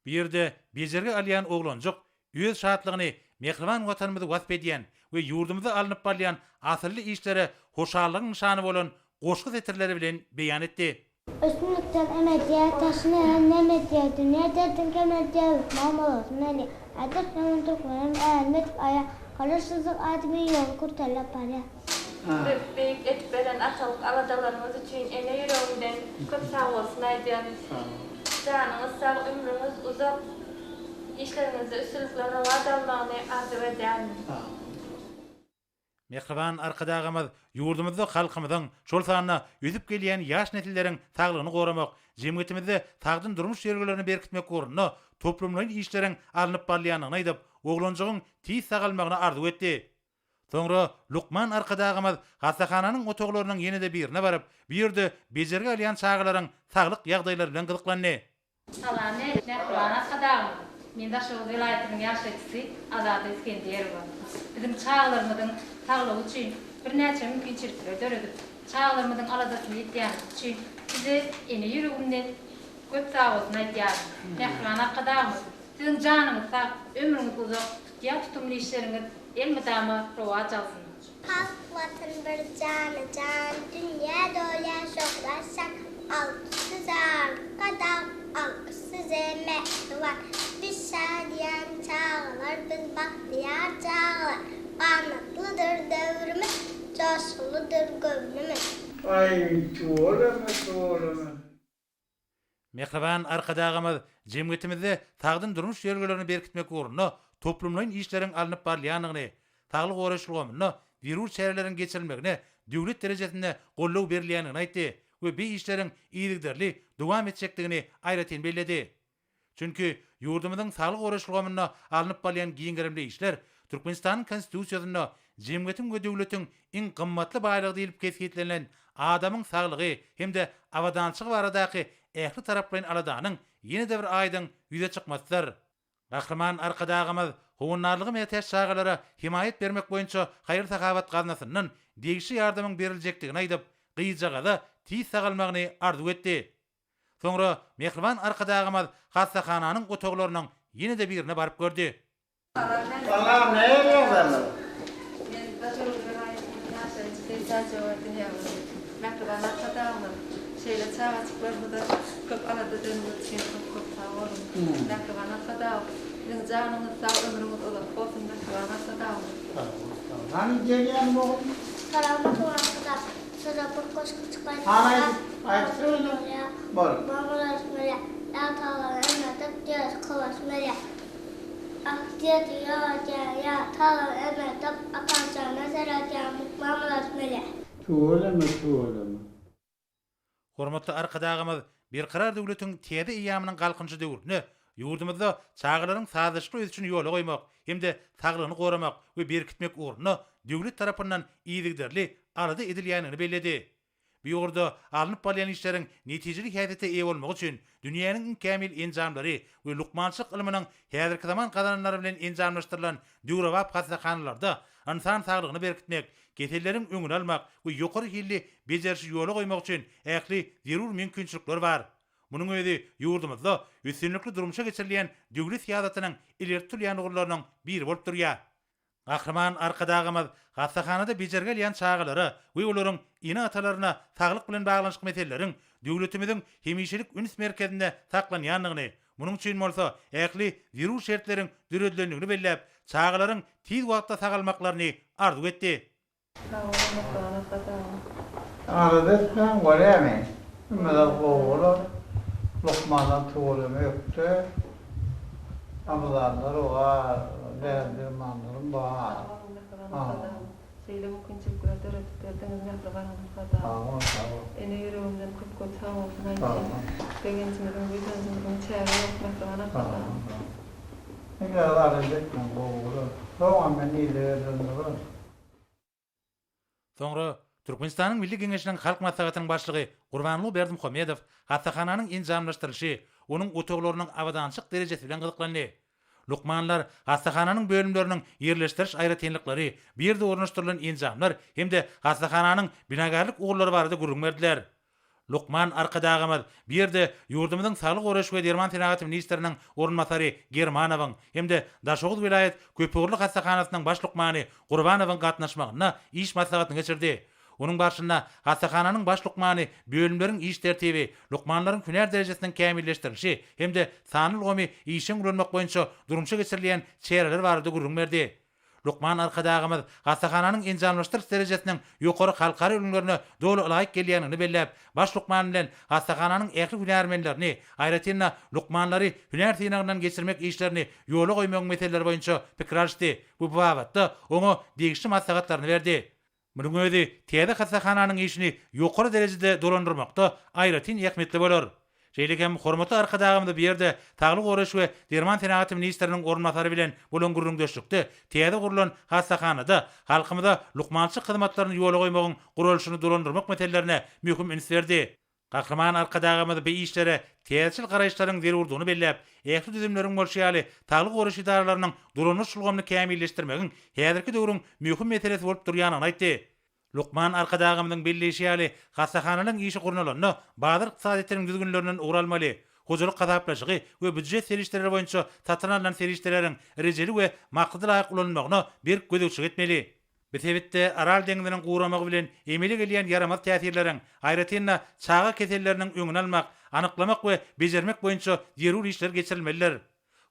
Bu ýerde bejergi alýan oglanjyk öz şatlygyny mähriban Watanymyzy wasp edýän we ýurdumyzda alnyp barylýan asylly işlere hoşallygyň nyşany bolan goşgy setirleri bilen beýan etdi. Ösümlikden em edýär, daşyny hem nem edýär, Dünýä derdin kem edýär, lukman bolasym gelýär. Ädir hemen türkmenem älem edip aýa, Garaşsyzlyk adymy ýoly kürtelläp barýar. Size beýik edip beren atalyk aladalaryňyz üçin ene ýüregimden köp sagbolsun aýdýan. Janyňyz sag, ömrüňiz uzak, işleriňizde üstünlikler rowaç almagyny arzuw edýärin. Mähriban Arkadagymyz ýurdumyzda halkymyzyň, şol sanda ösüp gelýän ýaş nesilleriň saglygyny goramak, jemgyýetimizde sagdyn durmuş ýörelgelerini berkitmek ugrunda toplumlaýyn işleriň alnyp barylýandygyny aýdyp, oglanjygyň tiz sagalmagyny arzuw etdi. Soňra lukman Arkadagymyz hassahananyň otaglarynyň ýene-de birine baryp, bu ýerde bejergi alýan çagalaryň saglyk ýagdaýlary bilen gyzyklandy. Salam mähriban Arkadagymyz! Men Daşoguz welaýatynyň ýaşaýjysy Azada Isgenderowa. Biziň çagalarymyzyň saglygy üçin birnäçe mümkinçilikleri döredip, çagalarymyzyň aladasyny edýäniňiz üçin Size ene ýüregimden köp sagbolsun aýdýaryn. Mähriban Arkadagymyz, Siziň janyňyz sag, ömrüňiz uzak, tutýan tutumly işleriňiz elmydama rowaç alsyn! Halk Watan bir jana jan, Dünýä dolýar şöhrat şan, Alkyş size Arkadag, Alkyş size mähriban. Biz şadyýan çagalar, Biz bagtyýar çagalar, Ganatlydyr döwrümiz, Joşgunlydyr göwnümiz. Aý tüweleme tüweleme. Mähriban Arkadagymyz jemgyýetimizde sagdyn durmuş ýörelgelerini berkitmek ugrunda toplumlaýyn işleriň alnyp barylýandygyny, saglygy goraýyş ulgamynda zerur çäreleriň geçirilmegine döwlet derejesinde goldaw berilýändigini aýtdy we bi işleriň yzygiderli dowam etjekdigini aýratyn belledi. Çünki ýurdumyzyň saglygy goraýyş ulgamynda alnyp barylýan giň gerimli işler Türkmenistanyň Konstitusiýasynda jemgyýetiň we döwletiň iň gymmatly baýlygy diýlip kesgitlenilen adamyň saglygy hem-de abadançylygy baradaky ähli taraplaýyn aladanyň ýene-de bir aýdyň ýüze çykmasydyr. Gahryman Arkadagymyz howandarlyga mätäç çagalara hemaýat bermek boýunça haýyr-sahawat gaznasyndan degişli ýardamyň beriljekdigini aýdyp, gyzjagaza tiz sagalmagyny arzuw etdi. Soňra mähriban Arkadagymyz hassahananyň otaglarynyň ýene-de birine baryp gördi. Salam nähili ýagdaýlar? Men Daşoguz welaýatynyň ýaşaýjysy Täjewar Dünýäguly. Mähriban Arkadagymyz, şeýle çagajyklarymyza köp alada edeniňiz üçin köp köp sag boluň. Mähriban Arkadagym, siziň janyňyz sag, ömrüňiz uzak bolsun Mähriban Arkadagymyz. Sag bol sag. Hany gelýämi ogul? Salam Mähriban Arkadag. Size bir goşgy çykaýyn. Hany aýdyp aýtsa indi. Bol. Tüweleme tüweleme. Hormatly Arkadagymyz Berkarar döwletiň täze eýýamynyň Galkynyşy döwründe ýurdumyzda çagalaryň sazlaşykly ösüşini ýola goýmak hem-de saglygyny goramak we berkitmek ugrunda döwlet tarapyndan yzygiderli alada edilýändigini belledi. Bu ugurda alnyp barylýan işleriň netijeli häsiýete eýe bolmagy üçin dünýäniň iň kämil enjamlary we lukmançylyk ylmynyň häzirki zaman gazananlary bilen enjamlaşdyrylan döwrebap hassahanalarda ynsan saglygyny berkitmek, keselleriň öňüni almak we ýokary hilli bejerişi ýola goýmak üçin ähli zerur mümkinçilikler bar. Munuň özi ýurdumyzda üstünlikli durmuşa geçirilýän döwlet syýasatynyň ileri tutulýan ugurlarynyň biri bolup durýar. Gahryman Arkadagymyz hassahanada bejergi alýan çagalara we olaryň ene-atalaryna saglyk bilen baglanyşykly meseleleriň döwletimiziň hemişelik üns merkezinde saklanýandygyny, munuň üçin bolsa ähli zerur şertleriň döredilendigini belläp, çagalaryň tiz wagtda sagalmaklaryny arzuw etdi. Sag boluň Mähriban Arkadagym. Alada etmäň bolýamy? Hemme zat gowy bolar. Lukmanlar tüweleme ökde. Abzallar bar, däri-dermanlarym bar. Sag boluň Mähriban Arkadagym. Şeýle mümkinçilikleri döredip berdiňiz mähriban Arkadagym. Sag bol, sag bol. Ene ýüregimden köp köp sag bolsun aýdýan. Begenjimiziň, buýsanjymyzyň çägi ýok mähriban Arkadagym. Eger alada etmäň gowy bolar. Soňam men ile berlen bolar. Soňra Türkmenistanyň Milli Geňeşiniň Halk Maslahatynyň Başlygy Gurbanguly Berdimuhamedow hassahananyň enjamlaşdyrylyşy, onuň otaglarynyň abadançylyk derejesi bilen gyzyklandy. Lukmanlar hassahananyň bölümleriniň ýerleşdiriş aýratynlyklary, bu ýerde ornaşdyrylan enjamlar hem-de hassahananyň binagärlik ugurlary barada gürrüň berdiler. Lukman Arkadagymyz bu ýerde ýurdumyzyň Saglygy goraýyş we derman senagaty ministriniň orunbasary Germanowyň hem-de Daşoguz welaýat köpugurly hassahanasynyň baş lukmany Gurbanowyň gatnaşmagynda iş maslahatyny geçirdi. Onuň barşynda hassahananyň baş lukmany bölümleriň iş tertibi, lukmanlaryň hünär derejesiniň kämilleşdirilişi hem-de sanly ulgamy işjeň ulanmak boýunça durmuşa geçirilýän çäreler barada gürrüň berdi. Lukman Arkadagymyz hassahananyň enjamlaşdyryş derejesiniň ýokary halkara ülňülerine doly ylaýyk gelýändigini belläp, baş lukman bilen hassahananyň ähli hünärmenlerini, aýratyn-da, lukmanlary hünär synagyndan geçirmek işlerini ýola goýmagyň meseleleri boýunça pikir alyşdy we bu babatda oňa degişli maslahatlaryny berdi. Munuň özi täze hassahananyň işini ýokary derejede dolandyrmakda aýratyn ähmiýetli bolar. Şeýle hem hormatly Arkadagymyz bu ýerde Saglygy goraýyş we derman senagaty ministriniň orunbasary bilen bolan gürrüňdeşlikde täze gurlan hassahanada halkymyza lukmançylyk hyzmatlaryny ýola goýmagyň guralyşyny dolandyrmak meselelerine möhüm üns berdi. Gahryman Arkadagymyz bu işlere täzeçil garaýyşlaryň zerurdygyny belläp, ähli düzümleriň bolşy ýaly, saglygy goraýyş edaralarynyň dolandyryş ulgamyny kämilleşdirmegiň häzirki döwrüň möhüm meselesi bolup durýandygyny aýtdy. Lukman Arkadagymyzyň belleýşi ýaly, hassahanalaryň işi gurnalanda bazar ykdysadyýetiniň düzgünlerinden ugur almaly, hojalyk hasaplaşygy we býujet serişdeleri boýunça satyn alnan serişdeleriň rejeli we maksada laýyk ulanylmagyna berk gözegçilik etmeli. Bu sebitde Aral deňziniň guramagy bilen emele gelýän ýaramaz täsirleriň, aýratyn-da, çaga keselleriniň öňüni almak, anyklamak we bejermek boýunça zerur işler geçirilmelidir.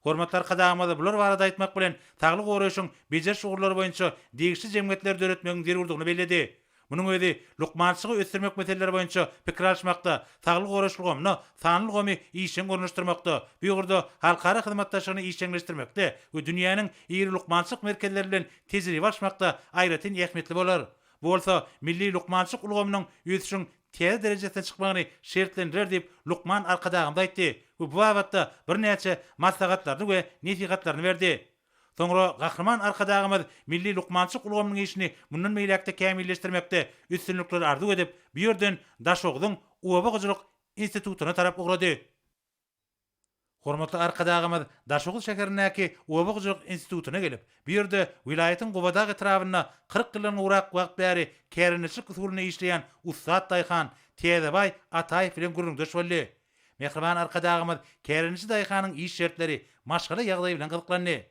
Hormatly Arkadagymyz bular barada aýtmak bilen, saglygy goraýşyň bejeriş ugurlary boýunça degişli jemgyýetleri döretmegiň zerurdygyny belledi. Munuň özi lukmançylygy ösdürmek meseleleri boýunça pikir alyşmakda, saglygy goraýyş ulgamyna sanly ulgamy işjeň ornaşdyrmakda, bu ugurda halkara hyzmatdaşlygyny işjeňleşdirmekde we dünýäniň iri lukmançylyk merkezleri bilen tejribe alyşmakda aýratyn ähmiýetli bolar. Bu bolsa milli lukmançylyk ulgamynyň ösüşiň täze derejesine çykmagyny şertlendirer diýip, lukman Arkadagymyz aýtdy we bu babatda birnäçe maslahatlaryny we nesihatlaryny berdi. Soňra Gahryman Arkadagymyz milli lukmançylyk ulgamynyň işini mundan beýläk-de kämilleşdirmekde üstünlikleri arzuw edip, bu ýerden Daşogzuň oba hojalyk institutyna tarap ugrady. Hormatly Arkadagymyz Daşoguz şäherindäki Oba hojalyk institutyna gelip, bu ýerde welaýatyň Gubadag etrabynda 40 ýyldan gowrak wagt bäri kärendeçilik usulynda işleýän ussat daýhan Täzebaý Ataýew bilen gürrüňdeş boldy. Mähriban Arkadagymyz kärendeçi daýhanyň iş şertleri, maşgala ýagdaýy bilen gyzyklandy.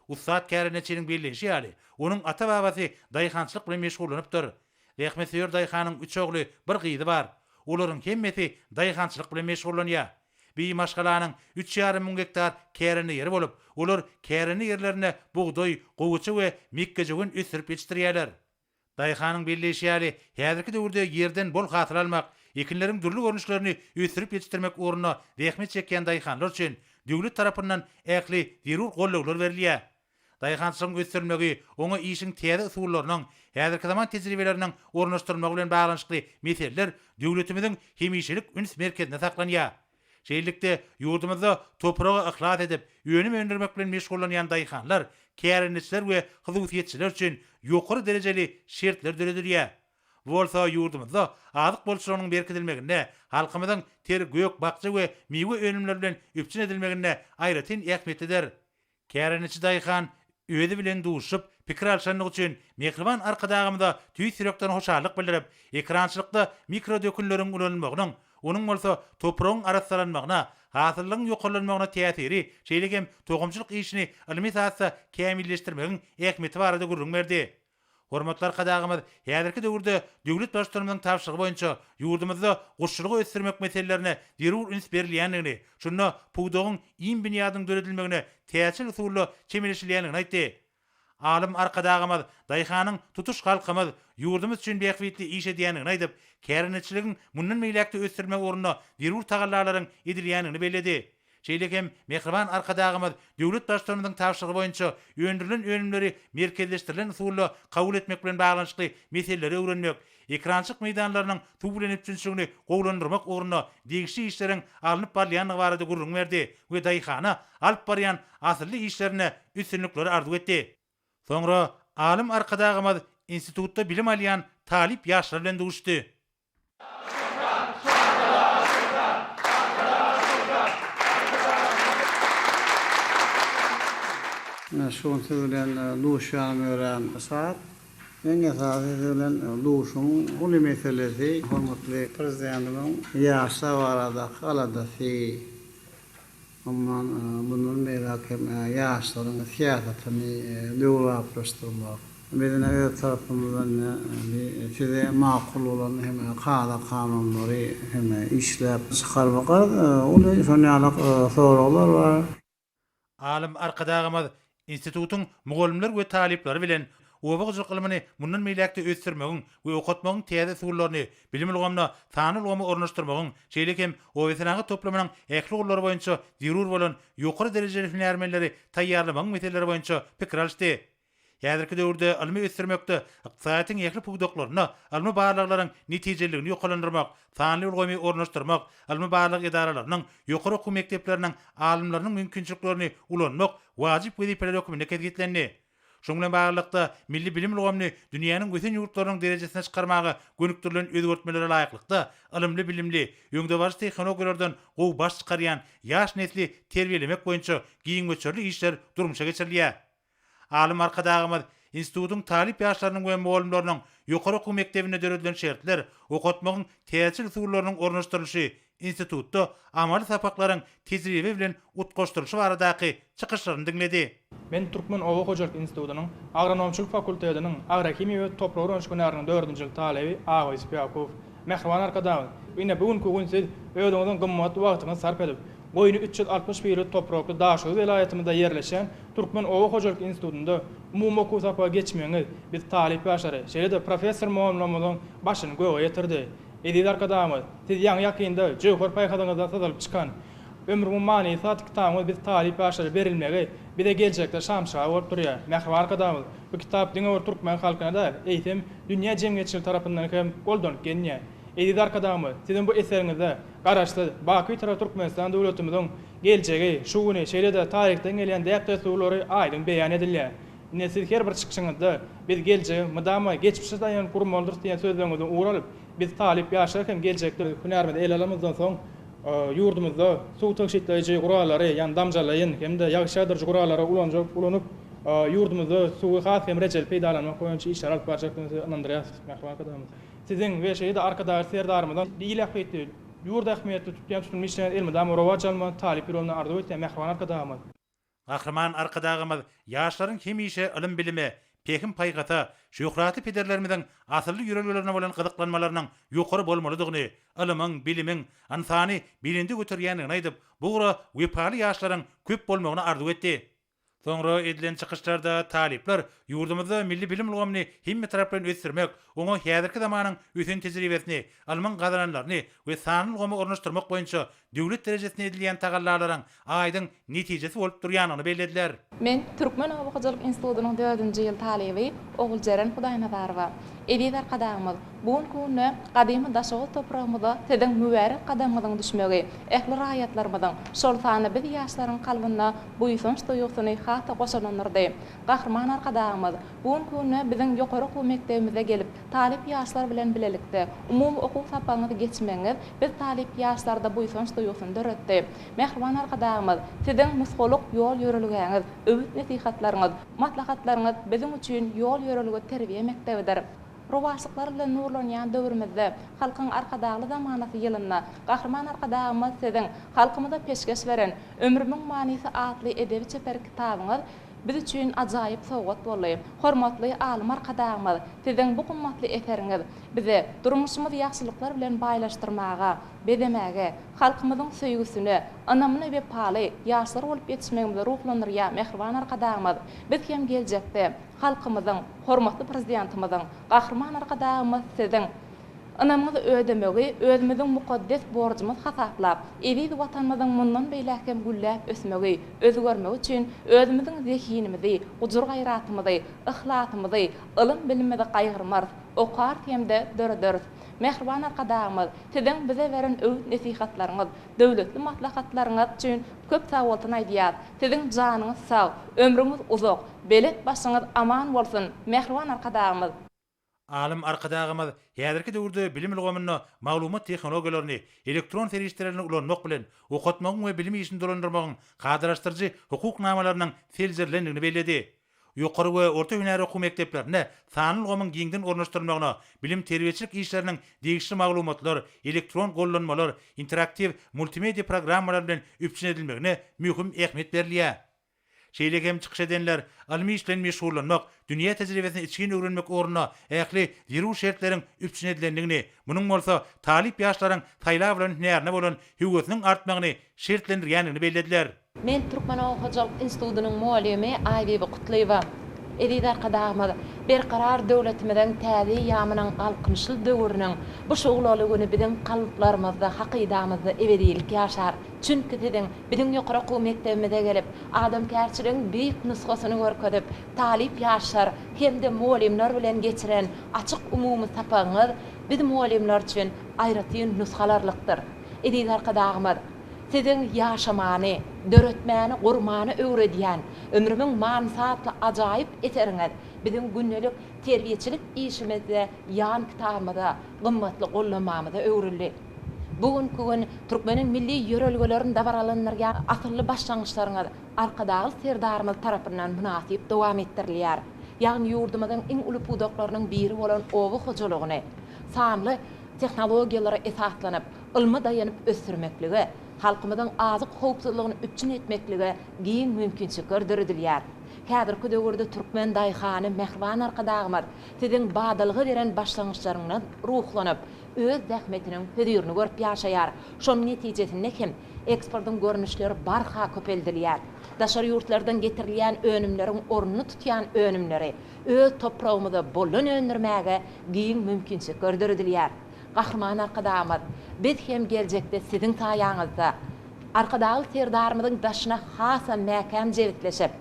Ussat kärendeçiniň belleýşi ýaly, onuň ata-babasy daýhançylyk bilen meşgullanypdyr. Zähmetsöýer daýhanyň üç ogly, bir gyzy bar. Olaryň hemmesi daýhançylyk bilen meşgullanýar. Bi maşgalanyň üç ýarym müň gektar kärende ýeri bolup, olar kärende ýerlerinde bugdaý, gowaça we mekgejöwen ösdürip ýetişdirýärler. Daýhanyň belleýşi ýaly, häzirki döwürde ýerden bol hasyl almak, ekinleriň dürli görnüşlerini ösdürip ýetişdirmek ugrunda zähmet çekýän daýhanlar üçin döwlet tarapyndan ähli zerur gollawlar berilýär. Daýhançylygyň ösdürilmegi oňa işiň täze usullarynyň, häzirki zaman tejribeleriniň ornaşdyrylmagy bilen baglanyşykly meseleler döwletimiziň hemişelik üns merkezinde saklanýar. Şeýlelikde, ýurdumyzda topraga yhlas edip, önüm öndürmek bilen meşgullanýan daýhanlar, kärendeçiler we hususyýetçiler üçin ýokary derejeli şertler döredilýär. Bu bolsa ýurdumyzda azyk bolçulygynyň berkidilmeginde, halkymyzyň ter gök-bakja we miwe önümleri bilen üpjün edilmeginde aýratyn ähmiýetlidir. Kärendeçi daýhan özi bilen duşup, pikir alşandygy üçin mähriban Arkadagymyza tüýs ýürekden hoşallyk bildirip, ekerançylykda mikrodökünleriň ulanylmagynyň, onuň bolsa topragyň arassalanmagyna, hasyllygyň ýokarlanmagyna täsiri, şeýle hem tohumçylyk işini ylmy esasda kämilleşdirmegiň ähmiýeti barada gürrüň berdi. Hormatly Arkadagymyz häzirki döwürde döwlet Baştutanymyzyň tabşyrygy boýunça ýurdumyzda guşçulygy ösdürmek meselelerine zerur üns berilýändigini, şunda pudagyň iým binýadynyň döredilmegine täzeçil usulda çemeleşilýändigini aýtdy. Alym Arkadagymyz daýhanyň tutuş halkymyz, ýurdumyz üçin bähbitli iş edýändigini aýdyp, kärendeçiligiň mundan beýläk-de ösdürilmegi ugrunda zerur tagallalaryň edilýändigini belledi. Şeýle hem mähriban Arkadagymyz döwlet Baştutanymyzyň tabşyrygy boýunça öndürilen önümleri merkezleşdirilen usulda kabul etmek bilen baglanyşykly meseleleri öwrenmek, ekerançylyk meýdanlarynyň suw bilen üpjünçiligini gowulandyrmak ugrunda degişli işleriň alnyp barylýandygy barada gürrüň berdi we daýhana alyp barýan asylly işlerinde üstünlikleri arzuw etdi. Soňra alym Arkadagymyz institutda bilim alýan talyp ýaşlar bilen duşuşdy. Şu gün siz bilen duşýanym örän şat. Iň esasy siz bilen duşuň uly meselesi hormatly Prezidentimiziň ýaşlar baradaky aladasy. Umuman, mundan beýläk hem ýaşlaryň syýasatyny döwrebaplaşdyrmak, biz ine öz tarapymyzdan ine bi size makul bolan hem kada-kanunlary hem işläp çykarmak uly şon ýaly soraglar bar. Alym Arkadagymyz Institutyň mugallymlar we talyplary bilen oba hojalyk ylmyny mundan beýläk-de ösdürmegiň we okatmagyň täze usullaryny, bilim ulgamyna sanly ulgamy ornaşdyrmagyň, şeýle hem obasenagat toplumynyň ähli ugurlary boýunça zerur bolan ýokary derejeli hünärmenleri taýýarlamagyň meseleleri boýunça pikir alyşdy. Häzirki döwürde ylmy ösdürmekde ykdysadyýetiň ähli pudaklarynda ylmy barlaglaryň netijeliligini ýokarlandyrmak, sanly ulgamy ornaşdyrmak, ylmy-barlag edaralarynyň, ýokary okuw mekdepleriniň alymlarynyň mümkinçiliklerini ulanmak wajyp wezipeler hökmünde kesgitlendi. Şunuň bilen baglylykda, milli bilim ulgamyny dünýäniň ösen ýurtlarynyň derejesine çykarmaga gönükdirilen özgertmelere laýyklykda, ylymly-bilimli, öňdebaryjy tehnologiýalardan gowy baş çykarýan ýaş nesli terbiýelemek boýunça giň möçberli işler durmuşa geçirilýär. Alym Arkadagymyz institutyň talyp ýaşlarynyň we mugallymlarynyň ýokary okuw mekdebinde döredilen şertler, okatmagyň täzeçil usullarynyň ornaşdyrylyşy, institutda amaly sapaklaryň tejribe bilen utgaşdyrylyşy baradaky çykyşlaryny diňledi. Men Türkmen oba hojalyk institutynyň Agronomçylyk fakultetiniň Agrohimiýa we toprak öwreniş hünäriniň dördünji ýyl talyby Agaýusup Ýakubow. Mähriban Arkadagymyz, ine bu günki gün siz özüňiziň gymmatly wagtyňyzy sarp edip, goýny 361 toprakly Daşoguz welaýatymyzda ýerleşýän Türkmen oba hojalyk institutynda umumy okuw sapagy geçmegiňiz biz talyp ýaşlary, şeýle-de professor-mugallymlarymyzyň başyny göge ýetirdi. Eziz Arkadagymyz, Siz ýaňy-ýakynda jöwher paýhasyňyzdan syzylyp çykan Ömrümiň manysy atly kitabyňyz biz talyp ýaşlara berilmegi bize geljekde şamçyrag bolup durýar. Mähriban Arkadagymyz, bu kitap diňe bir türkmen halkyna däl, eýsem, dünýä jemgyýetçiligi tarapyndan hem goldanyp gelinýär. Eziz Arkadagymyz, Siziň bu eseriňizde Garaşsyz, baky Bitarap Türkmenistan döwletimiziň geljegi, şu güni, şeýle-de taryhdan gelýän däp-dessurlary aýdyň beýan edilýär. Ine, siz her bir çykyşyňyzda Biz geljegi mydama geçmişe daýanyp gurmalydyrys diýen sözleriňizden ugur alyp, biz talyp ýaşlar hem geljekde hünärimizi ele alanymyzdan soň, ýurdumyzda suw tygşytlaýjy gurallary, ýagny damjalaýyn hem-de ýagyş ýagdyryjy gurallary ulanjak, ulanyp, ýurdumyzda suwy has hem rejeli peýdalanmak boýunça işleri alyp barjakdygymyzy ynandyrýarys, mähriban Arkadagymyz. Siziň we şeýle-de Arkadagly Serdarymyzyň il ähmiýetli, ýurt ähmiýetli tutýan tutumly işleriňiz elmydama rowaç almagyny talyp ýüregimden arzuw etýän, mähriban Arkadagymyz. Gahryman Arkadagymyz ýaşlaryň hemişe ylym-bilime, pähim-paýhasa, şöhratly pederlerimiziň asylly ýörelgelerine bolan gyzyklanmalarynyň ýokary bolmalydygyny, ylymyň, bilimiň ynsany belende göterýändigini aýdyp, bu ugra wepaly ýaşlaryň köp bolmagyny arzuw etdi. Soňra edilen çykyşlarda talyplar ýurdumyzda milli bilim ulgamyny hemmetaraplaýyn ösdürmek, oňa häzirki zamanyň ösen tejribesini, ylmyň gazananlaryny we sanly ulgamy ornaşdyrmak boýunça döwlet derejesinde edilýän tagallalaryň aýdyň netijesi bolup durýandygyny bellediler. Men Türkmen oba hojalyk institutynyň dördünji ýyl talyby Oguljeren Hudaýnazarowa. Eziz Arkadagymyz, bu günki günde gadymy Daşoguz topragymyza Siziň mübärek gadamyňyzyň düşmegi, ähli raýatlarymyzyň, şol sanda biz ýaşlaryň kalbynda buýsanç duýgusyny has-da goşalandyrdy. Gahryman Arkadagymyz, bu günki günde biziň ýokary okuw mekdebimize gelip, talyp ýaşlar bilen bilelikde umumy okuw sapagyňyzy geçmegiňiz biz talyp ýaşlarda buýsanç duýgusyny döretdi. Mähriban Arkadagymyz, Siziň nusgalyk ýol-ýörelgäňiz, öwüt-nesihatlaryňyz, maslahatlaryňyz biziň üçin ýol-ýörelge terbiýe mekdebidir. Rowaçlyklar bilen nurlanýan döwrümizde, Halkyň Arkadagly zamanasy ýylynda Gahryman Arkadagymyz Siziň halkymyza peşgeş beren Ömrümiň manysy atly edebi-çeper kitabyňyz biz üçin ajaýyp sowgat boldy. Hormatly alym Arkadagymyz, Siziň bu gymmatly eseriňiz bize durmuşymyzy ýagşylyklar bilen baýlaşdyrmaga, bezemäge, halkymyzyň söýgüsine, ynamyna wepaly ýaşlar bolup ýetişmegimize ruhlandyrýar mähriban Arkadagymyz. Biz hem geljekde halkymyzyň, hormatly Prezidentimiziň, Gahryman Arkadagymyz Siziň. Ynamyňyzy ödemegi özümiziň mukaddes borjumyz hasaplap, eziz Watanymyzyň mundan beýläk hem gülläp ösmegi, özgermegi üçin özümiziň zehinimizi, gujur-gaýratymyzy, yhlasymyzy, ylym-bilimimizi gaýgyrmarys, okarys hem-de dörederis. Mähriban Arkadagymyz, Siziň bize beren öwüt-nesihatlaryňyz, döwletli maslahatlaryňyz üçin köp sagbolsun aýdýas. Siziň janyňyz sag, ömrüňiz uzak, belent başyňyz aman bolsun, mähriban Arkadagymyz! Alym Arkadagymyz häzirki döwürde bilim ulgamynda maglumat tehnologiýalaryny, elektron serişdelerini ulanmak bilen, okatmagyň we bilim işini dolandyrmagyň kadalaşdyryjy hukuk namalarynyň seljerilendigini belledi. Ýokary we orta hünär okuw mekdeplerinde sanly ulgamyň giňden ornaşdyrylmagyna, bilim-terbiýeçilik işleriniň degişli maglumatlar, elektron gollanmalar, interaktiw multimedia programmalary bilen üpjün edilmegine möhüm ähmiýet berilýär. Şeýle hem çykyş edenler ylmy iş bilen meşgullanmak, dünýä tejribesini içgin öwrenmek ugrunda ähli zerur şertleriň üpjün edilendigini, munuň bolsa talyp ýaşlaryň saýlap alan hünärine bolan höwesiniň artmagyny şertlendirýändigini bellediler. Men Türkmen oba hojalyk institutynyň mugallymy Aýbibi Kutlyýewa. Eziz Arkadagymyz, Berkarar döwletimiziň täze eýýamynyň Galkynyşly döwrüniň bu şuglaly güni biziň kalplarymyzda, hakydamyzda ebedilik ýaşar. Çünki siziň biziň ýokary okuw mekdebimize gelip, adamkärçiligiň beýik nusgasyny görkezip, talyp ýaşlar hem-de mugallymlar bilen geçiren açyk umumy sapagyňyz biz mugallymlar üçin aýratyn nusga alarlykdyr. Eziz Arkadagymyz, Siziň ýaşamany, döretmäni, gurmany öwredýän Ömrümiň manysy atly ajaýyp eseriňiz biziň gündelik terbiýeçilik işimizde ýan kitabymyza, gymmatly gollanmamyza öwrüldi. Bu günki gün türkmeniň milli ýörelgelerini dabaralandyrýan asylly başlangyçlaryňyz Arkadagly Serdarymyz tarapyndan mynasyp dowam etdirilýär. Ýagny ýurdumyzyň iň uly pudaklarynyň biri bolan oba hojalygyny sanly tehnologiýalara esaslanyp, ylma daýanyp ösdürmeklige, halkymyzyň azyk howpsuzlygyny üpjün etmeklige giň mümkinçilikler döredilýär. Häzirki döwürde türkmen daýhany mähriban Arkadagymyz Siziň badalga beren başlangyçlaryňyzdan ruhlanyp, öz zähmetiniň hözirini görüp ýaşaýar. Şonuň netijesinde hem eksportyň görnüşleri barha köpeldilýär. Daşary ýurtlardan getirilýän önümleriň ornuny tutýan önümleri öz topragymyzda boldan öndürmäge giň mümkinçilikler döredilýär. Gahryman Arkadagymyz, biz hem geljekde Siziň saýaňyzda Arkadagly Serdarymyzyň daşyna hasam mäkäm jebisleşip,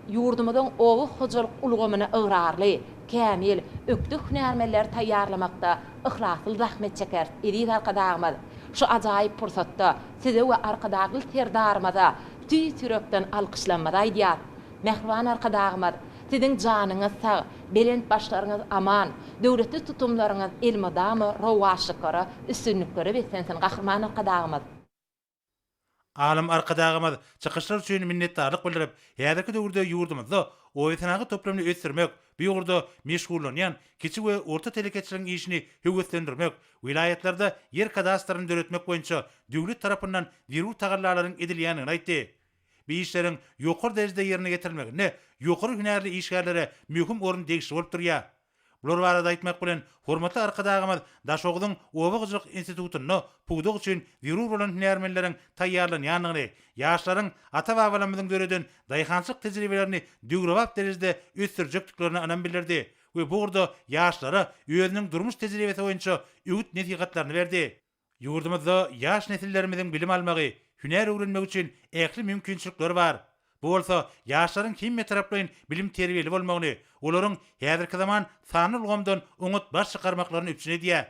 ýurdumyzyň oba hojalyk ulgamyna ygrarly, kämil, ökde hünärmenleri taýýarlamakda yhlasly zähmet çekeris. Eziz Arkadagymyz, şu ajaýyp pursatda Size we Arkadagly Serdarymyza tüýs ýürekden alkyşlarymyzy aýdýarys. Mähriban Arkadagymyz, Siziň janyňyz sag, belent başlaryňyz aman, döwletli tutumlaryňyz elmydama rowaçlyklara, üstünliklere beslensin, Gahryman Arkadagymyz! Alym Arkadagymyz çykyşlar üçin minnetdarlyk bildirip, häzirki döwürde ýurdumyzda obasenagat toplumyny ösdürmek, bu ugurda meşgullanýan kiçi we orta telekeçiligiň işini höweslendirmek, welaýatlarda ýer kadastryny döretmek boýunça döwlet tarapyndan zerur tagallalaryň edilýändigini aýtdy. Bu işleriň ýokary derejede ýerine ýetirilmeginde ýokary hünärli işgärlere möhüm orun degişli bolup durýar. Bular barada aýtmak bilen, hormatly Arkadagymyz Daşogzuň oba hojalyk institutynda pudak üçin zerur bolan hünärmenleriň taýýarlanýandygyny, ýaşlaryň ata-babalarymyzyň döreden daýhançylyk tejribelerini döwrebap derejede ösdürjekdiklerine ynam bildirdi we bu ugurda ýaşlara özüniň durmuş tejribesi boýunça öwüt-nesihatlaryny berdi. Ýurdumyzda ýaş nesillerimiziň bilim almagy, hünär öwrenmegi üçin ähli mümkinçilikler bar. Bu bolsa ýaşlaryň hemmetaraplaýyn bilim-terbiýeli bolmagyny, olaryň häzirki zaman sanly ulgamdan oňat baş çykarmaklaryny üpjün edýär.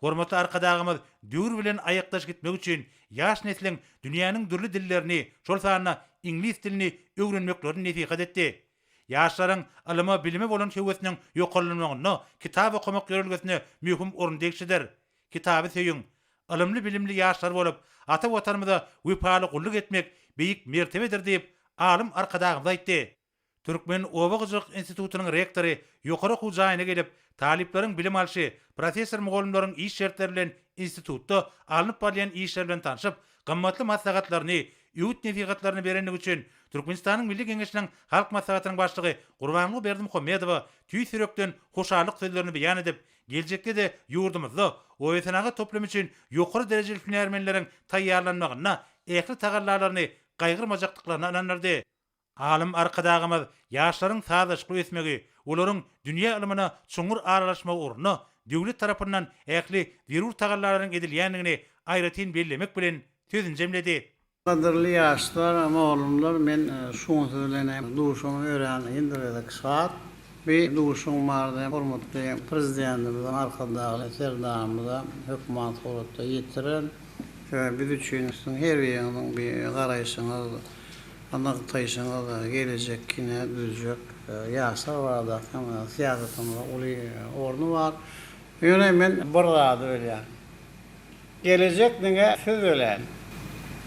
Hormatly Arkadagymyz döwür bilen aýakdaş gitmek üçin ýaş nesliň dünýäniň dürli dillerini, şol sanda iňlis dilini öwrenmeklerini nesihat etdi. Ýaşlaryň ylyma-bilime bolan höwesiniň ýokarlanmagynda kitap okamak ýörelgesine möhüm orun degişlidir. Kitaby söýüň! Ylymly-bilimli ýaşlar bolup, ata Watanymyza wepaly gulluk etmek beýik mertebedir diýip, alym Arkadagymyz aýtdy. Türkmen oba hojalyk institutynyň rektory ýokary okuw jaýyna gelip, talyplaryň bilim alşy, professor-mugallymlaryň iş şertleri bilen institutda alnyp barylýan işler bilen tanşyp, gymmatly maslahatlaryny, öwüt-nesihatlaryny berendigi üçin Türkmenistanyň Milli Geňeşiniň Halk Maslahatynyň Başlygy Gurbanguly Berdimuhamedowa tüýs ýürekden hoşallyk sözlerini beýan edip, Geljekde-de ýurdumyzda obasenagat toplumy üçin ýokary derejeli hünärmenleriň taýýarlanmagynda ähli tagallalaryny gaýgyrmajakdyklaryna ynandyrdy. Alym Arkadagymyz ýaşlaryň sazlaşykly ösmegi, olaryň dünýä ylmyna çuňňur aralaşmagy ugrunda döwlet tarapyndan ähli zerur tagallalaryň edilýändigini aýratyn bellemek bilen sözüni jemledi. Gadyrly ýaşlar, mugallymlar men şu gün siz bilen hem duşuşygyma örän ýene bir gezek şat. Bu duşuşygyň barada hormatly Prezidentimiziň Arkadagly Serdarymyza hökman suratda ýetirerin. Sebäbi biz üçin siziň her biriňiziň bir garaýşyňyz, nygtaýşyňyz gelejekine düzjek ýaşlar baradaky syýasatymyzda uly orny bar. Ýöne men bir zady bilýän. Gelejek diňe siz bilen.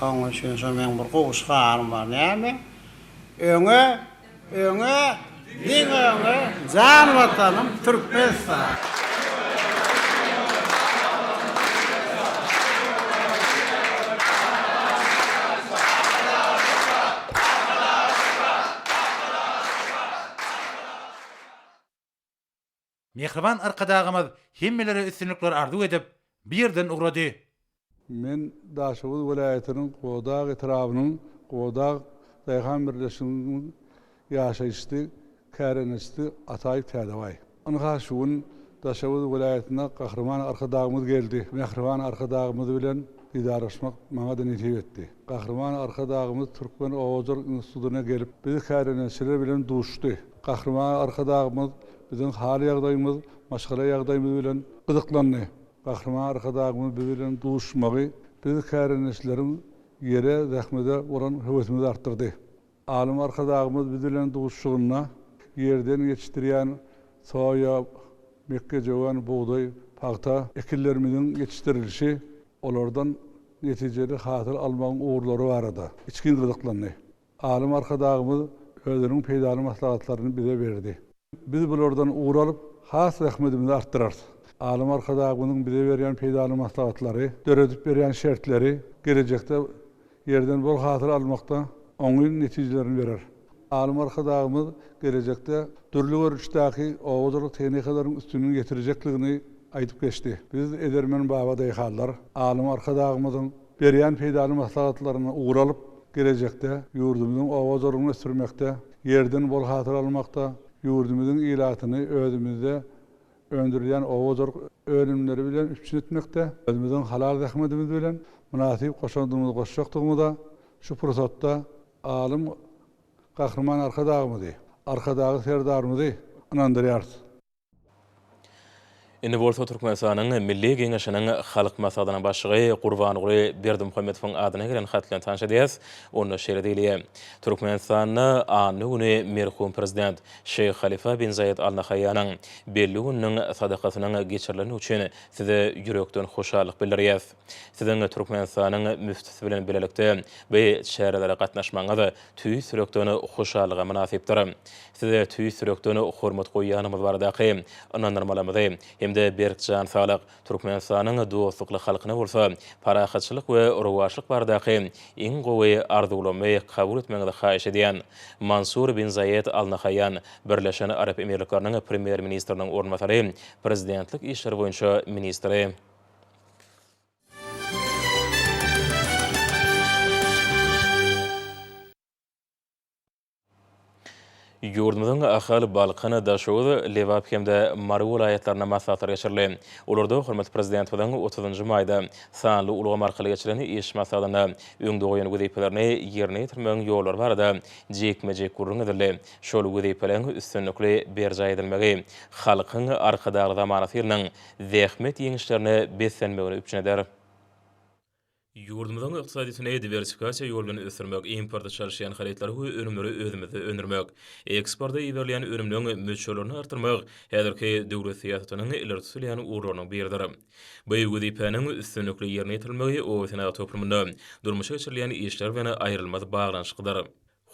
Oň üçin şo meň bir gowy şygarym bar. Näme? Öňe, öňe, diňe öňe, jan Watanym Türkmenistan! Mähriban Arkadagymyz hemmelere üstünlikler arzuw edip, bu ýerden ugrady. Men Daşoguz welaýatynyň Gubadag etrabynyň Gubadag daýhan birleşiginiň ýaşaýjysy, kärendeçisi Ataýew Täzebaý. Ynha şu gün Daşoguz welaýatyna Gahryman Arkadagymyz geldi. Mähriban Arkadagymyz bilen didarlaşmak maňa-da nesip etdi. Gahryman Arkadagymyz Türkmen oba hojalyk institutyna gelip, biz kärendeçiler bilen duşdy. Gahryman Arkadagymyz biziň hal-ýagdaýymyz, maşgala ýagdaýymyz bilen gyzyklandy. Gahryman Arkadagymyz biz bilen duşuşmagy biz kärendeçileriň ýere, zähmete bolan höwesimizi artdyrdy. Alym Arkadagymyz biz bilen duşuşygynda ýerden ýetişdirýän soýa, mekgejöwen, bugdaý, pagta ekinlerimiziň ýetişdirilişi, olardan netijeli hasyl almagyň ugurlary barada içgin gyzyklandy. Alym Arkadagymyz özüniň peýdaly maslahatlaryny bize berdi. Biz bulardan ugur alyp, has zähmedimizi artdyrarys. Alym Arkadagymyzyň bize berýän peýdaly maslahatlary, döredip berýän şertleri gelejekde ýerden bol hasyl almakda oňyn netijelerini berer. Alym Arkadagymyz gelejekde dürli görnüşdäki oba hojalyk tehnikalaryň üstüni ýetirjekligini aýdyp geçdi. Biz edermen babadaýhanlar Alym Arkadagymyzyň berýän peýdaly maslahatlaryndan ugur alyp, gelejekde ýurdumyzyň oba hojalygyny ösdürmekde, ýerden bol hasyl almakda, ýurdumyzyň ilatyny özümizde öndürilýän oba hojalyk önümleri bilen üpjün etmekde, özümiziň halal zähmetimiz bilen mynasyp goşandymyzy goşjakdygymyza şu pursatda alym Gahryman Arkadagymyzy, Arkadagly Serdarymyzy ynandyrýarys. Indi bolsa Türkmenistanyň Milli Geňeşiniň Halk Maslahatynyň Başlygy Gurbanguly Berdimuhamedowyň adyna gelen hat bilen tanyş edýäris. Onda şeýle diýilýär, Türkmenistanda anna güni merhum Prezident Şeýh Halifa bin Zaýed Al Nahaýýanyň belli gününiň sadakasynyň geçirilendigi üçin Size ýürekden hoşallyk bildirýäris. Siziň Türkmenistanyň müftüsi bilen bilelikde bu çärelere gatnaşmagyňyz tüýs ýürekden hoşallyga mynasypdyr. Size tüýs ýürekden hormat goýýanymyz baradaky ynandyrmalarymyzy hem-de berk jan saglyk, Türkmenistanyň dostlukly halkyna bolsa parahatçylyk we rowaçlyk baradaky iň gowy arzuwlarymy kabul etmegiňizi haýyş edýän. Mansur bin Zaýed Al Nahaýýan, Birleşen Arap Emirlikleriniň Premýer-ministriniň orunbasary, Prezidentlik işleri boýunça ministri. Ýurdumyzyň Ahal, Balkan, Daşoguz, Lebap hem-de Mary welaýatlarynda maslahatlar geçirildi. Olarda hormatly Prezidentimiziň otuzynjy maýda sanly ulgam arkaly geçiren iş maslahatynda öňde goýan wezipelerini ýerine ýetirmegiň ýollary barada jikme-jik gürrüň edildi. Şol wezipeleriň üstünlikli berjaý edilmegi Halkyň Arkadagly zamanasy ýylynyň zähmet ýeňişlerine beslenmegini üpjün eder. Ýurdumyzyň ykdysadyýetini diwersifikasiýa ýoly bilen ösdürmek, importy çalyşýan harytlary we önümleri özümizde öndürmek, eksporta iberilýän önümleň möçberlerini artdyrmak häzirki döwlet syýasatynyň ileri tutulýan ugurlarynyň biridir. Bu wezipäniň üstünlikli ýerine ýetirilmegi oba-senagat toplumynda durmuşa geçirilýän işler bilen aýrylmaz baglanyşyklydyr.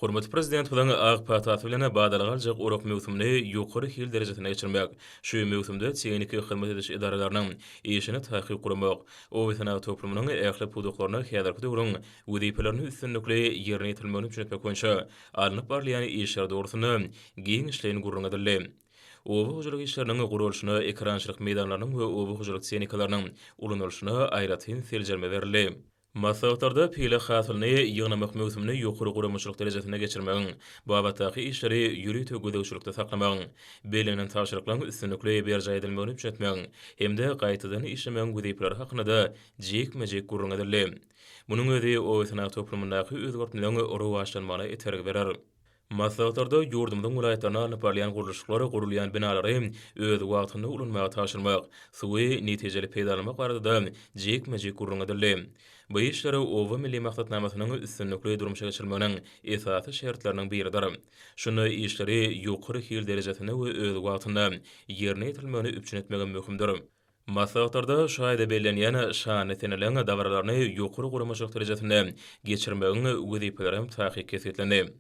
Hormatly Prezidentimiziň ak patasy bilen badalga aljak orak möwsümini ýokary hil derejesinde geçirmek, şu möwsümde tehniki hyzmat ediş edaralarynyň işini takyk guramak, oba-senagat toplumynyň ähli pudaklarynda häzirki döwrüň wezipelerini üstünlikli ýerine ýetirilmegini üpjün etmek boýunça alnyp barylýan işler dogrusynda giňişleýin gürrüň edildi. Oba hojalyk işleriniň guralyşyna, ekerançylyk meýdanlarynyň we oba hojalyk tehnikalarynyň ulanylyşyna aýratyn seljerme berildi. Maslahatlarda pile hasylyny ýygnamak möwsümini ýokary guramaçylyk derejesinde geçirmegiň, babatdaky işleri ýörite gözegçilikde saklamagyň, bellenen tabşyryklaryň üstünlikli berjaý edilmegini üpjün etmegiň hem-de gaýtadan işlemegiň wezipeleri hakynda-da jikme-jik gürrüň edildi. Munuň özi oba-senagat toplumyndaky özgertmeleriň rowaçlanmagyna itergi berer. Maslahatlarda ýurdumyzyň welaýatlarynda alnyp barylýan gurluşyklar, gurulýan binalary öz wagtynda ulanmaga tabşyrmak, suwy netijeli peýdalanmak barada-da jikme-jik gürrüň edildi. Bu işler Oba milli maksatnamasynyň üstünlikli durmuşa geçirilmeginiň esasy şertleriniň biridir. Şunda işleri ýokary hil derejesinde we öz wagtynda ýerine ýetirilmegini üpjün etmegem möhümdir. Maslahatlarda şu aýda bellenýän şanly seneleriň dabaralaryny ýokary guramaçylyk derejesinde geçirmegiň wezipeleri hem takyk kesgitlendi.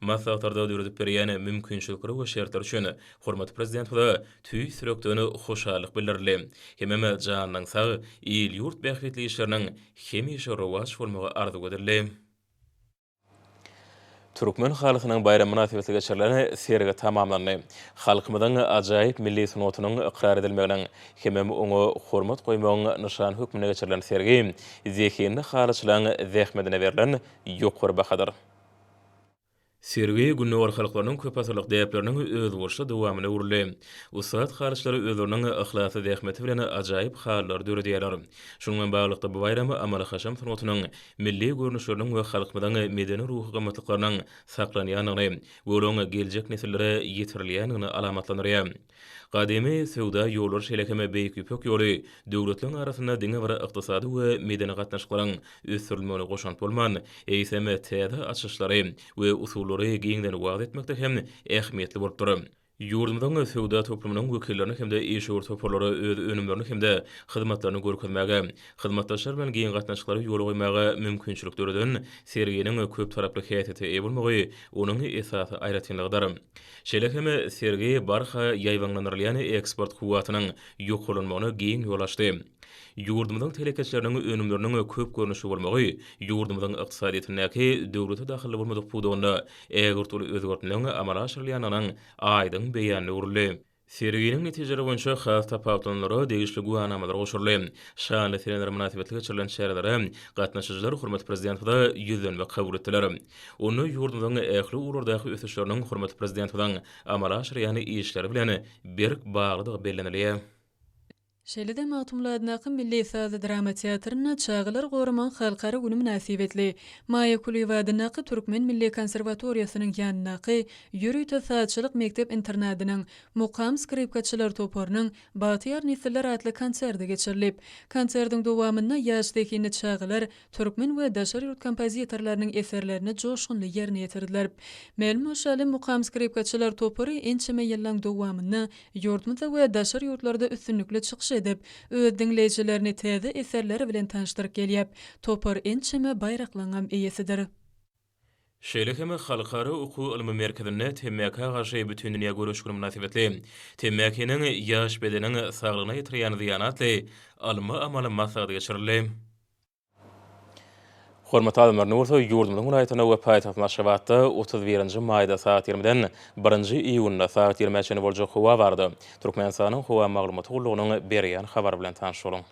Maslahatlarda döredip berýän mümkinçilikleri we şertler üçin hormatly Prezidentimize tüýs ýürekden hoşallyk bildirildi hemem janynyň sag, il-ýurt bähbitli işleriniň hemişe rowaç bolmagy arzuw edildi. Türkmen halysynyň baýramy mynasybetli geçirilen sergi tamamlandy. Halkymyzyň ajaýyp milli sungatynyň ykrar edilmeginiň hemem oňa hormat goýmagyň nyşany hökmünde geçirilen sergi zehinli halyçylaryň zähmedine berlen ýokary bahadyr. Sergi Gündogar halklarynyň köpasyrlyk däpleriniň özboluşly dowamyna öwrüldi. Ussat halyçylar özleriniň yhlasly zähmeti bilen ajaýyp halylary döredýärler. Şunuň bilen baglylykda, bu baýram amaly-haşam sungatynyň milli görnüşleriniň we halkymyzyň medeni-ruhy gymmatlyklarynyň saklanýandygyny we olaryň geljek nesillere ýetirilýändigini alamatlandyrýar. Gadymy söwda ýollary şeýle hem Beýik Ýüpek ýoly döwletleriň arasynda diňe bir ykdysady we medeni gatnaşyklaryň ösdürilmegine goşant bolman, eýsem, täze açyşlary we usullary giňden wagyz etmekde hem ähmiýetli bolupdyr. Ýurdumyzyň söwda toplumynyň wekillerini hem-de işewür toparlara öz önümlerini hem-de hyzmatlaryny görkezmäge, hyzmatdaşlar bilen giň gatnaşyklary ýola goýmaga mümkinçilik döreden serginiň köptaraply häsiýete eýe bolmagy onuň esasy aýratynlygydyr. Şeýle hem sergi barha ýaýbaňlandyrylýan eksport kuwwatynyň ýokarlanmagyna giň ýol açdy. Ýurdumyzyň telekeçileriniň önümleriniň köp görnüşli bolmagy ýurdumyzyň ykdysadyýetindäki döwlete dahylly bolmadyk pudagynda ägirt uly özgertmeleriň amala aşyrylýandygynyň aýdyň beýanyna öwrüldi. Serginiň netijeleri boýunça has tapawutlananlara degişli güwänamalar gowşuryldy. Şanly seneler mynasybetli geçirilen çärelere gatnaşyjylar hormatly Prezidentimize ýüzlenme kabul etdiler. Onda ýurdumyzyň ähli ugurlardaky ösüşleriniň hormatly Prezidentimiziň amala aşyrýan işleri bilen berk baglydygy bellenilýär. Şeýle-de Magtymguly adyndaky Milli sazly drama teatrynda Çagalary goramagyň halkara güni mynasybetli Maýa Kulyýewa adyndaky Türkmen milli konserwatoriýasynyň ýanyndaky ýörite sazçylyk mekdep-internadynyň Mukam skripkaçylar toparynyň Bagtyýar nesiller atly konserti geçirilip. Konsertiň dowamynda ýaş zehinli çagalar türkmen we daşary ýurt kompozitorlarynyň eserlerini joşgunly ýerine ýetirdiler. Mälim bolşy ýaly, Mukam skripkaçylar topary ençeme ýyllaň dowamynda ýurdumyzda we daşary ýurtlarda üstünlikli çykyş edip, öz diňleýjilerini täze eserleri bilen tanyşdyryp gelýär. Topar ençeme baýraklaryňam eýesidir. Şeýle hem Halkara okuw-ylmy merkezinde temmäkä garşy Bütindünýä göreş güni mynasybetli Temmäkiniň ýaş bedeniň saglygyna ýetirýän zyýany atly ylmy-amaly maslahat geçirildi. Hormatly adamlar, indi bolsa ýurdumyzyň welaýatynda we paýtagtymyz Aşgabatda 31-nji maýda sagat ýigrimiden birinji iýunda sagat ýigrimä çenli boljak howa barada Türkmenistanyň Howa maglumaty gullugynyň berýän habary bilen tanyş boluň.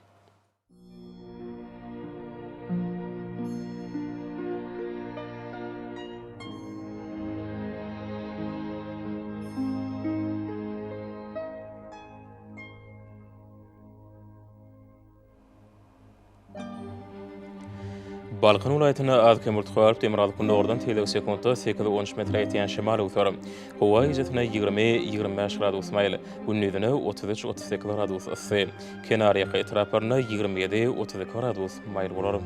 Balkan welaýatynda az-kem bulut galyp, demirgazyk-gündogardan tizligi sekuntda sekiz-on üç metre ýetýän şemal öwser. Howa gijesine 20, 25 gradus maýyl, gündizine 33, 38 gradus yssy. Kenarýaka etraplarynda 27, 32 gradus maýyl bolar.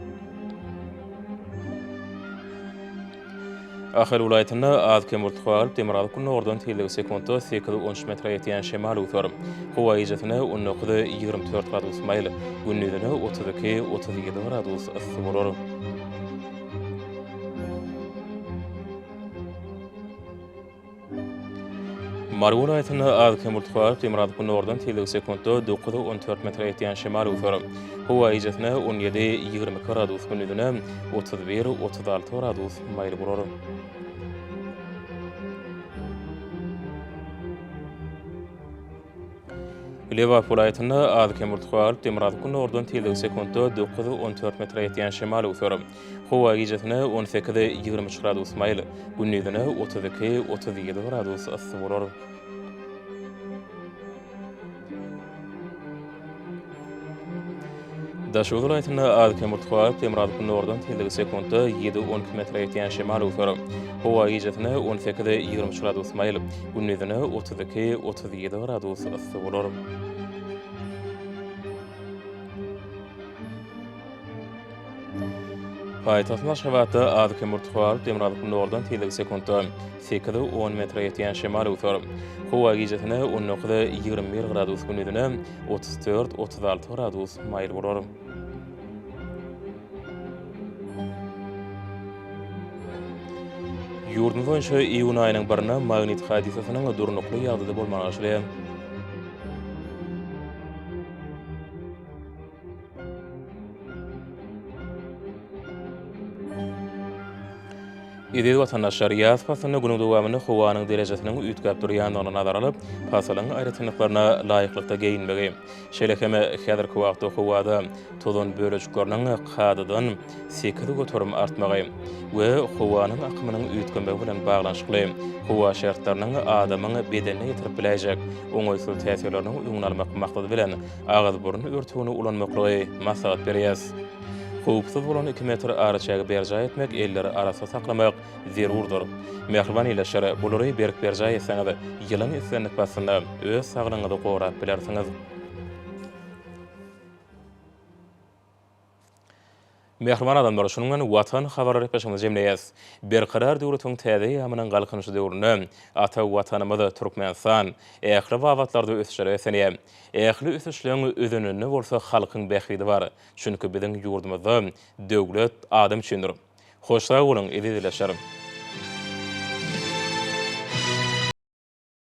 Ahal welaýatynda az-kem bulutly galyp, demirgazyk-gündogardan tizligi sekuntda sekiz-on üç metre ýetýän şemal öwser. Howa gijesine 19, 24 gradus maýyl, gündizine 32, 37 gradus yssy bolar. Mary welaýatynda az-kem bulut galyp, demirgazyk-gündogardan tizligi sekuntda 9-14 metre ýetýän şemal öwser. Howa gijesine 17, 22 gradus, gündizine 31, 36 gradus maýyl bolar. Lebap welaýatynda az-kem bulutly galyp, demirgazyk-gündogardan tizligi sekuntda dokuz, 14 metre ýetýän şemal öwser. Howa gijesine 18, 23 gradus maýyl, gündizine 32, 37 gradus yssy bolar. Daşoguz welaýatynda az-kem bulutly galyp, demirgazyk-gündogardan tizligi sekuntda ýedi, 12 metre ýetýän şemal öwser. Howa gijesine 18, 23 gradus maýyl, gündizine 32, 37 gradus yssy bolar. Paýtagtymyz Aşgabatda az-kem bulutly galyp, demirgazyk-gündogardan tizligi sekuntda sekiz, on metre ýetýän şemal öwser. Howa gijesine 19, 21 gradus, gündizine 34, 36 gradus maýyl bolar. Ýurdumyz boýunça iýun aýynyň birinde magnit hadysasynyň durnukly ýagdaýda bolmagy garaşylýar. Eziz watandaşlar, ýaz paslynda günüň dowamynda howanyň derejesiniň üýtgäp durýandygyny nazara alyp, pasylyň aýratynlyklaryna laýyklykda geýinmegi, şeýle hem häzirki wagtda howada tozan bölejikleriniň kadadan 8% artmagy we howanyň akymynyň üýtgemegi bilen baglanyşykly howa şertleriniň adamyň bedenine ýetirip biläýjek oňaýsyz täsirleriniň öňüni almak maksady bilen agyz-burun örtügini ulanmaklygy maslahat berýäs. Howpsuz bolan iki metr araçägi berjaý etmek, elleri arassa saklamak zerurdyr. Mähriban ildeşler, bulary berk berjaý etseňiz, ýylyň islendik paslynda öz saglygyňyzy gorap bilersiňiz. Mähriban adamlar, şunuň bilen Watan habarlar gepleşigimizi jemleýäs. Berkarar döwletiň täze eýýamynyň Galkynyşy döwründe ata Watanymyz Türkmenistan ähli babatlarda ösüşlere beslenýär. Ähli ösüşleň özeninde bolsa halkyň bähbidi bar. Çünki biziň ýurdumyzda döwlet adam üçindir. Hoş sag boluň, eziz ildeşler!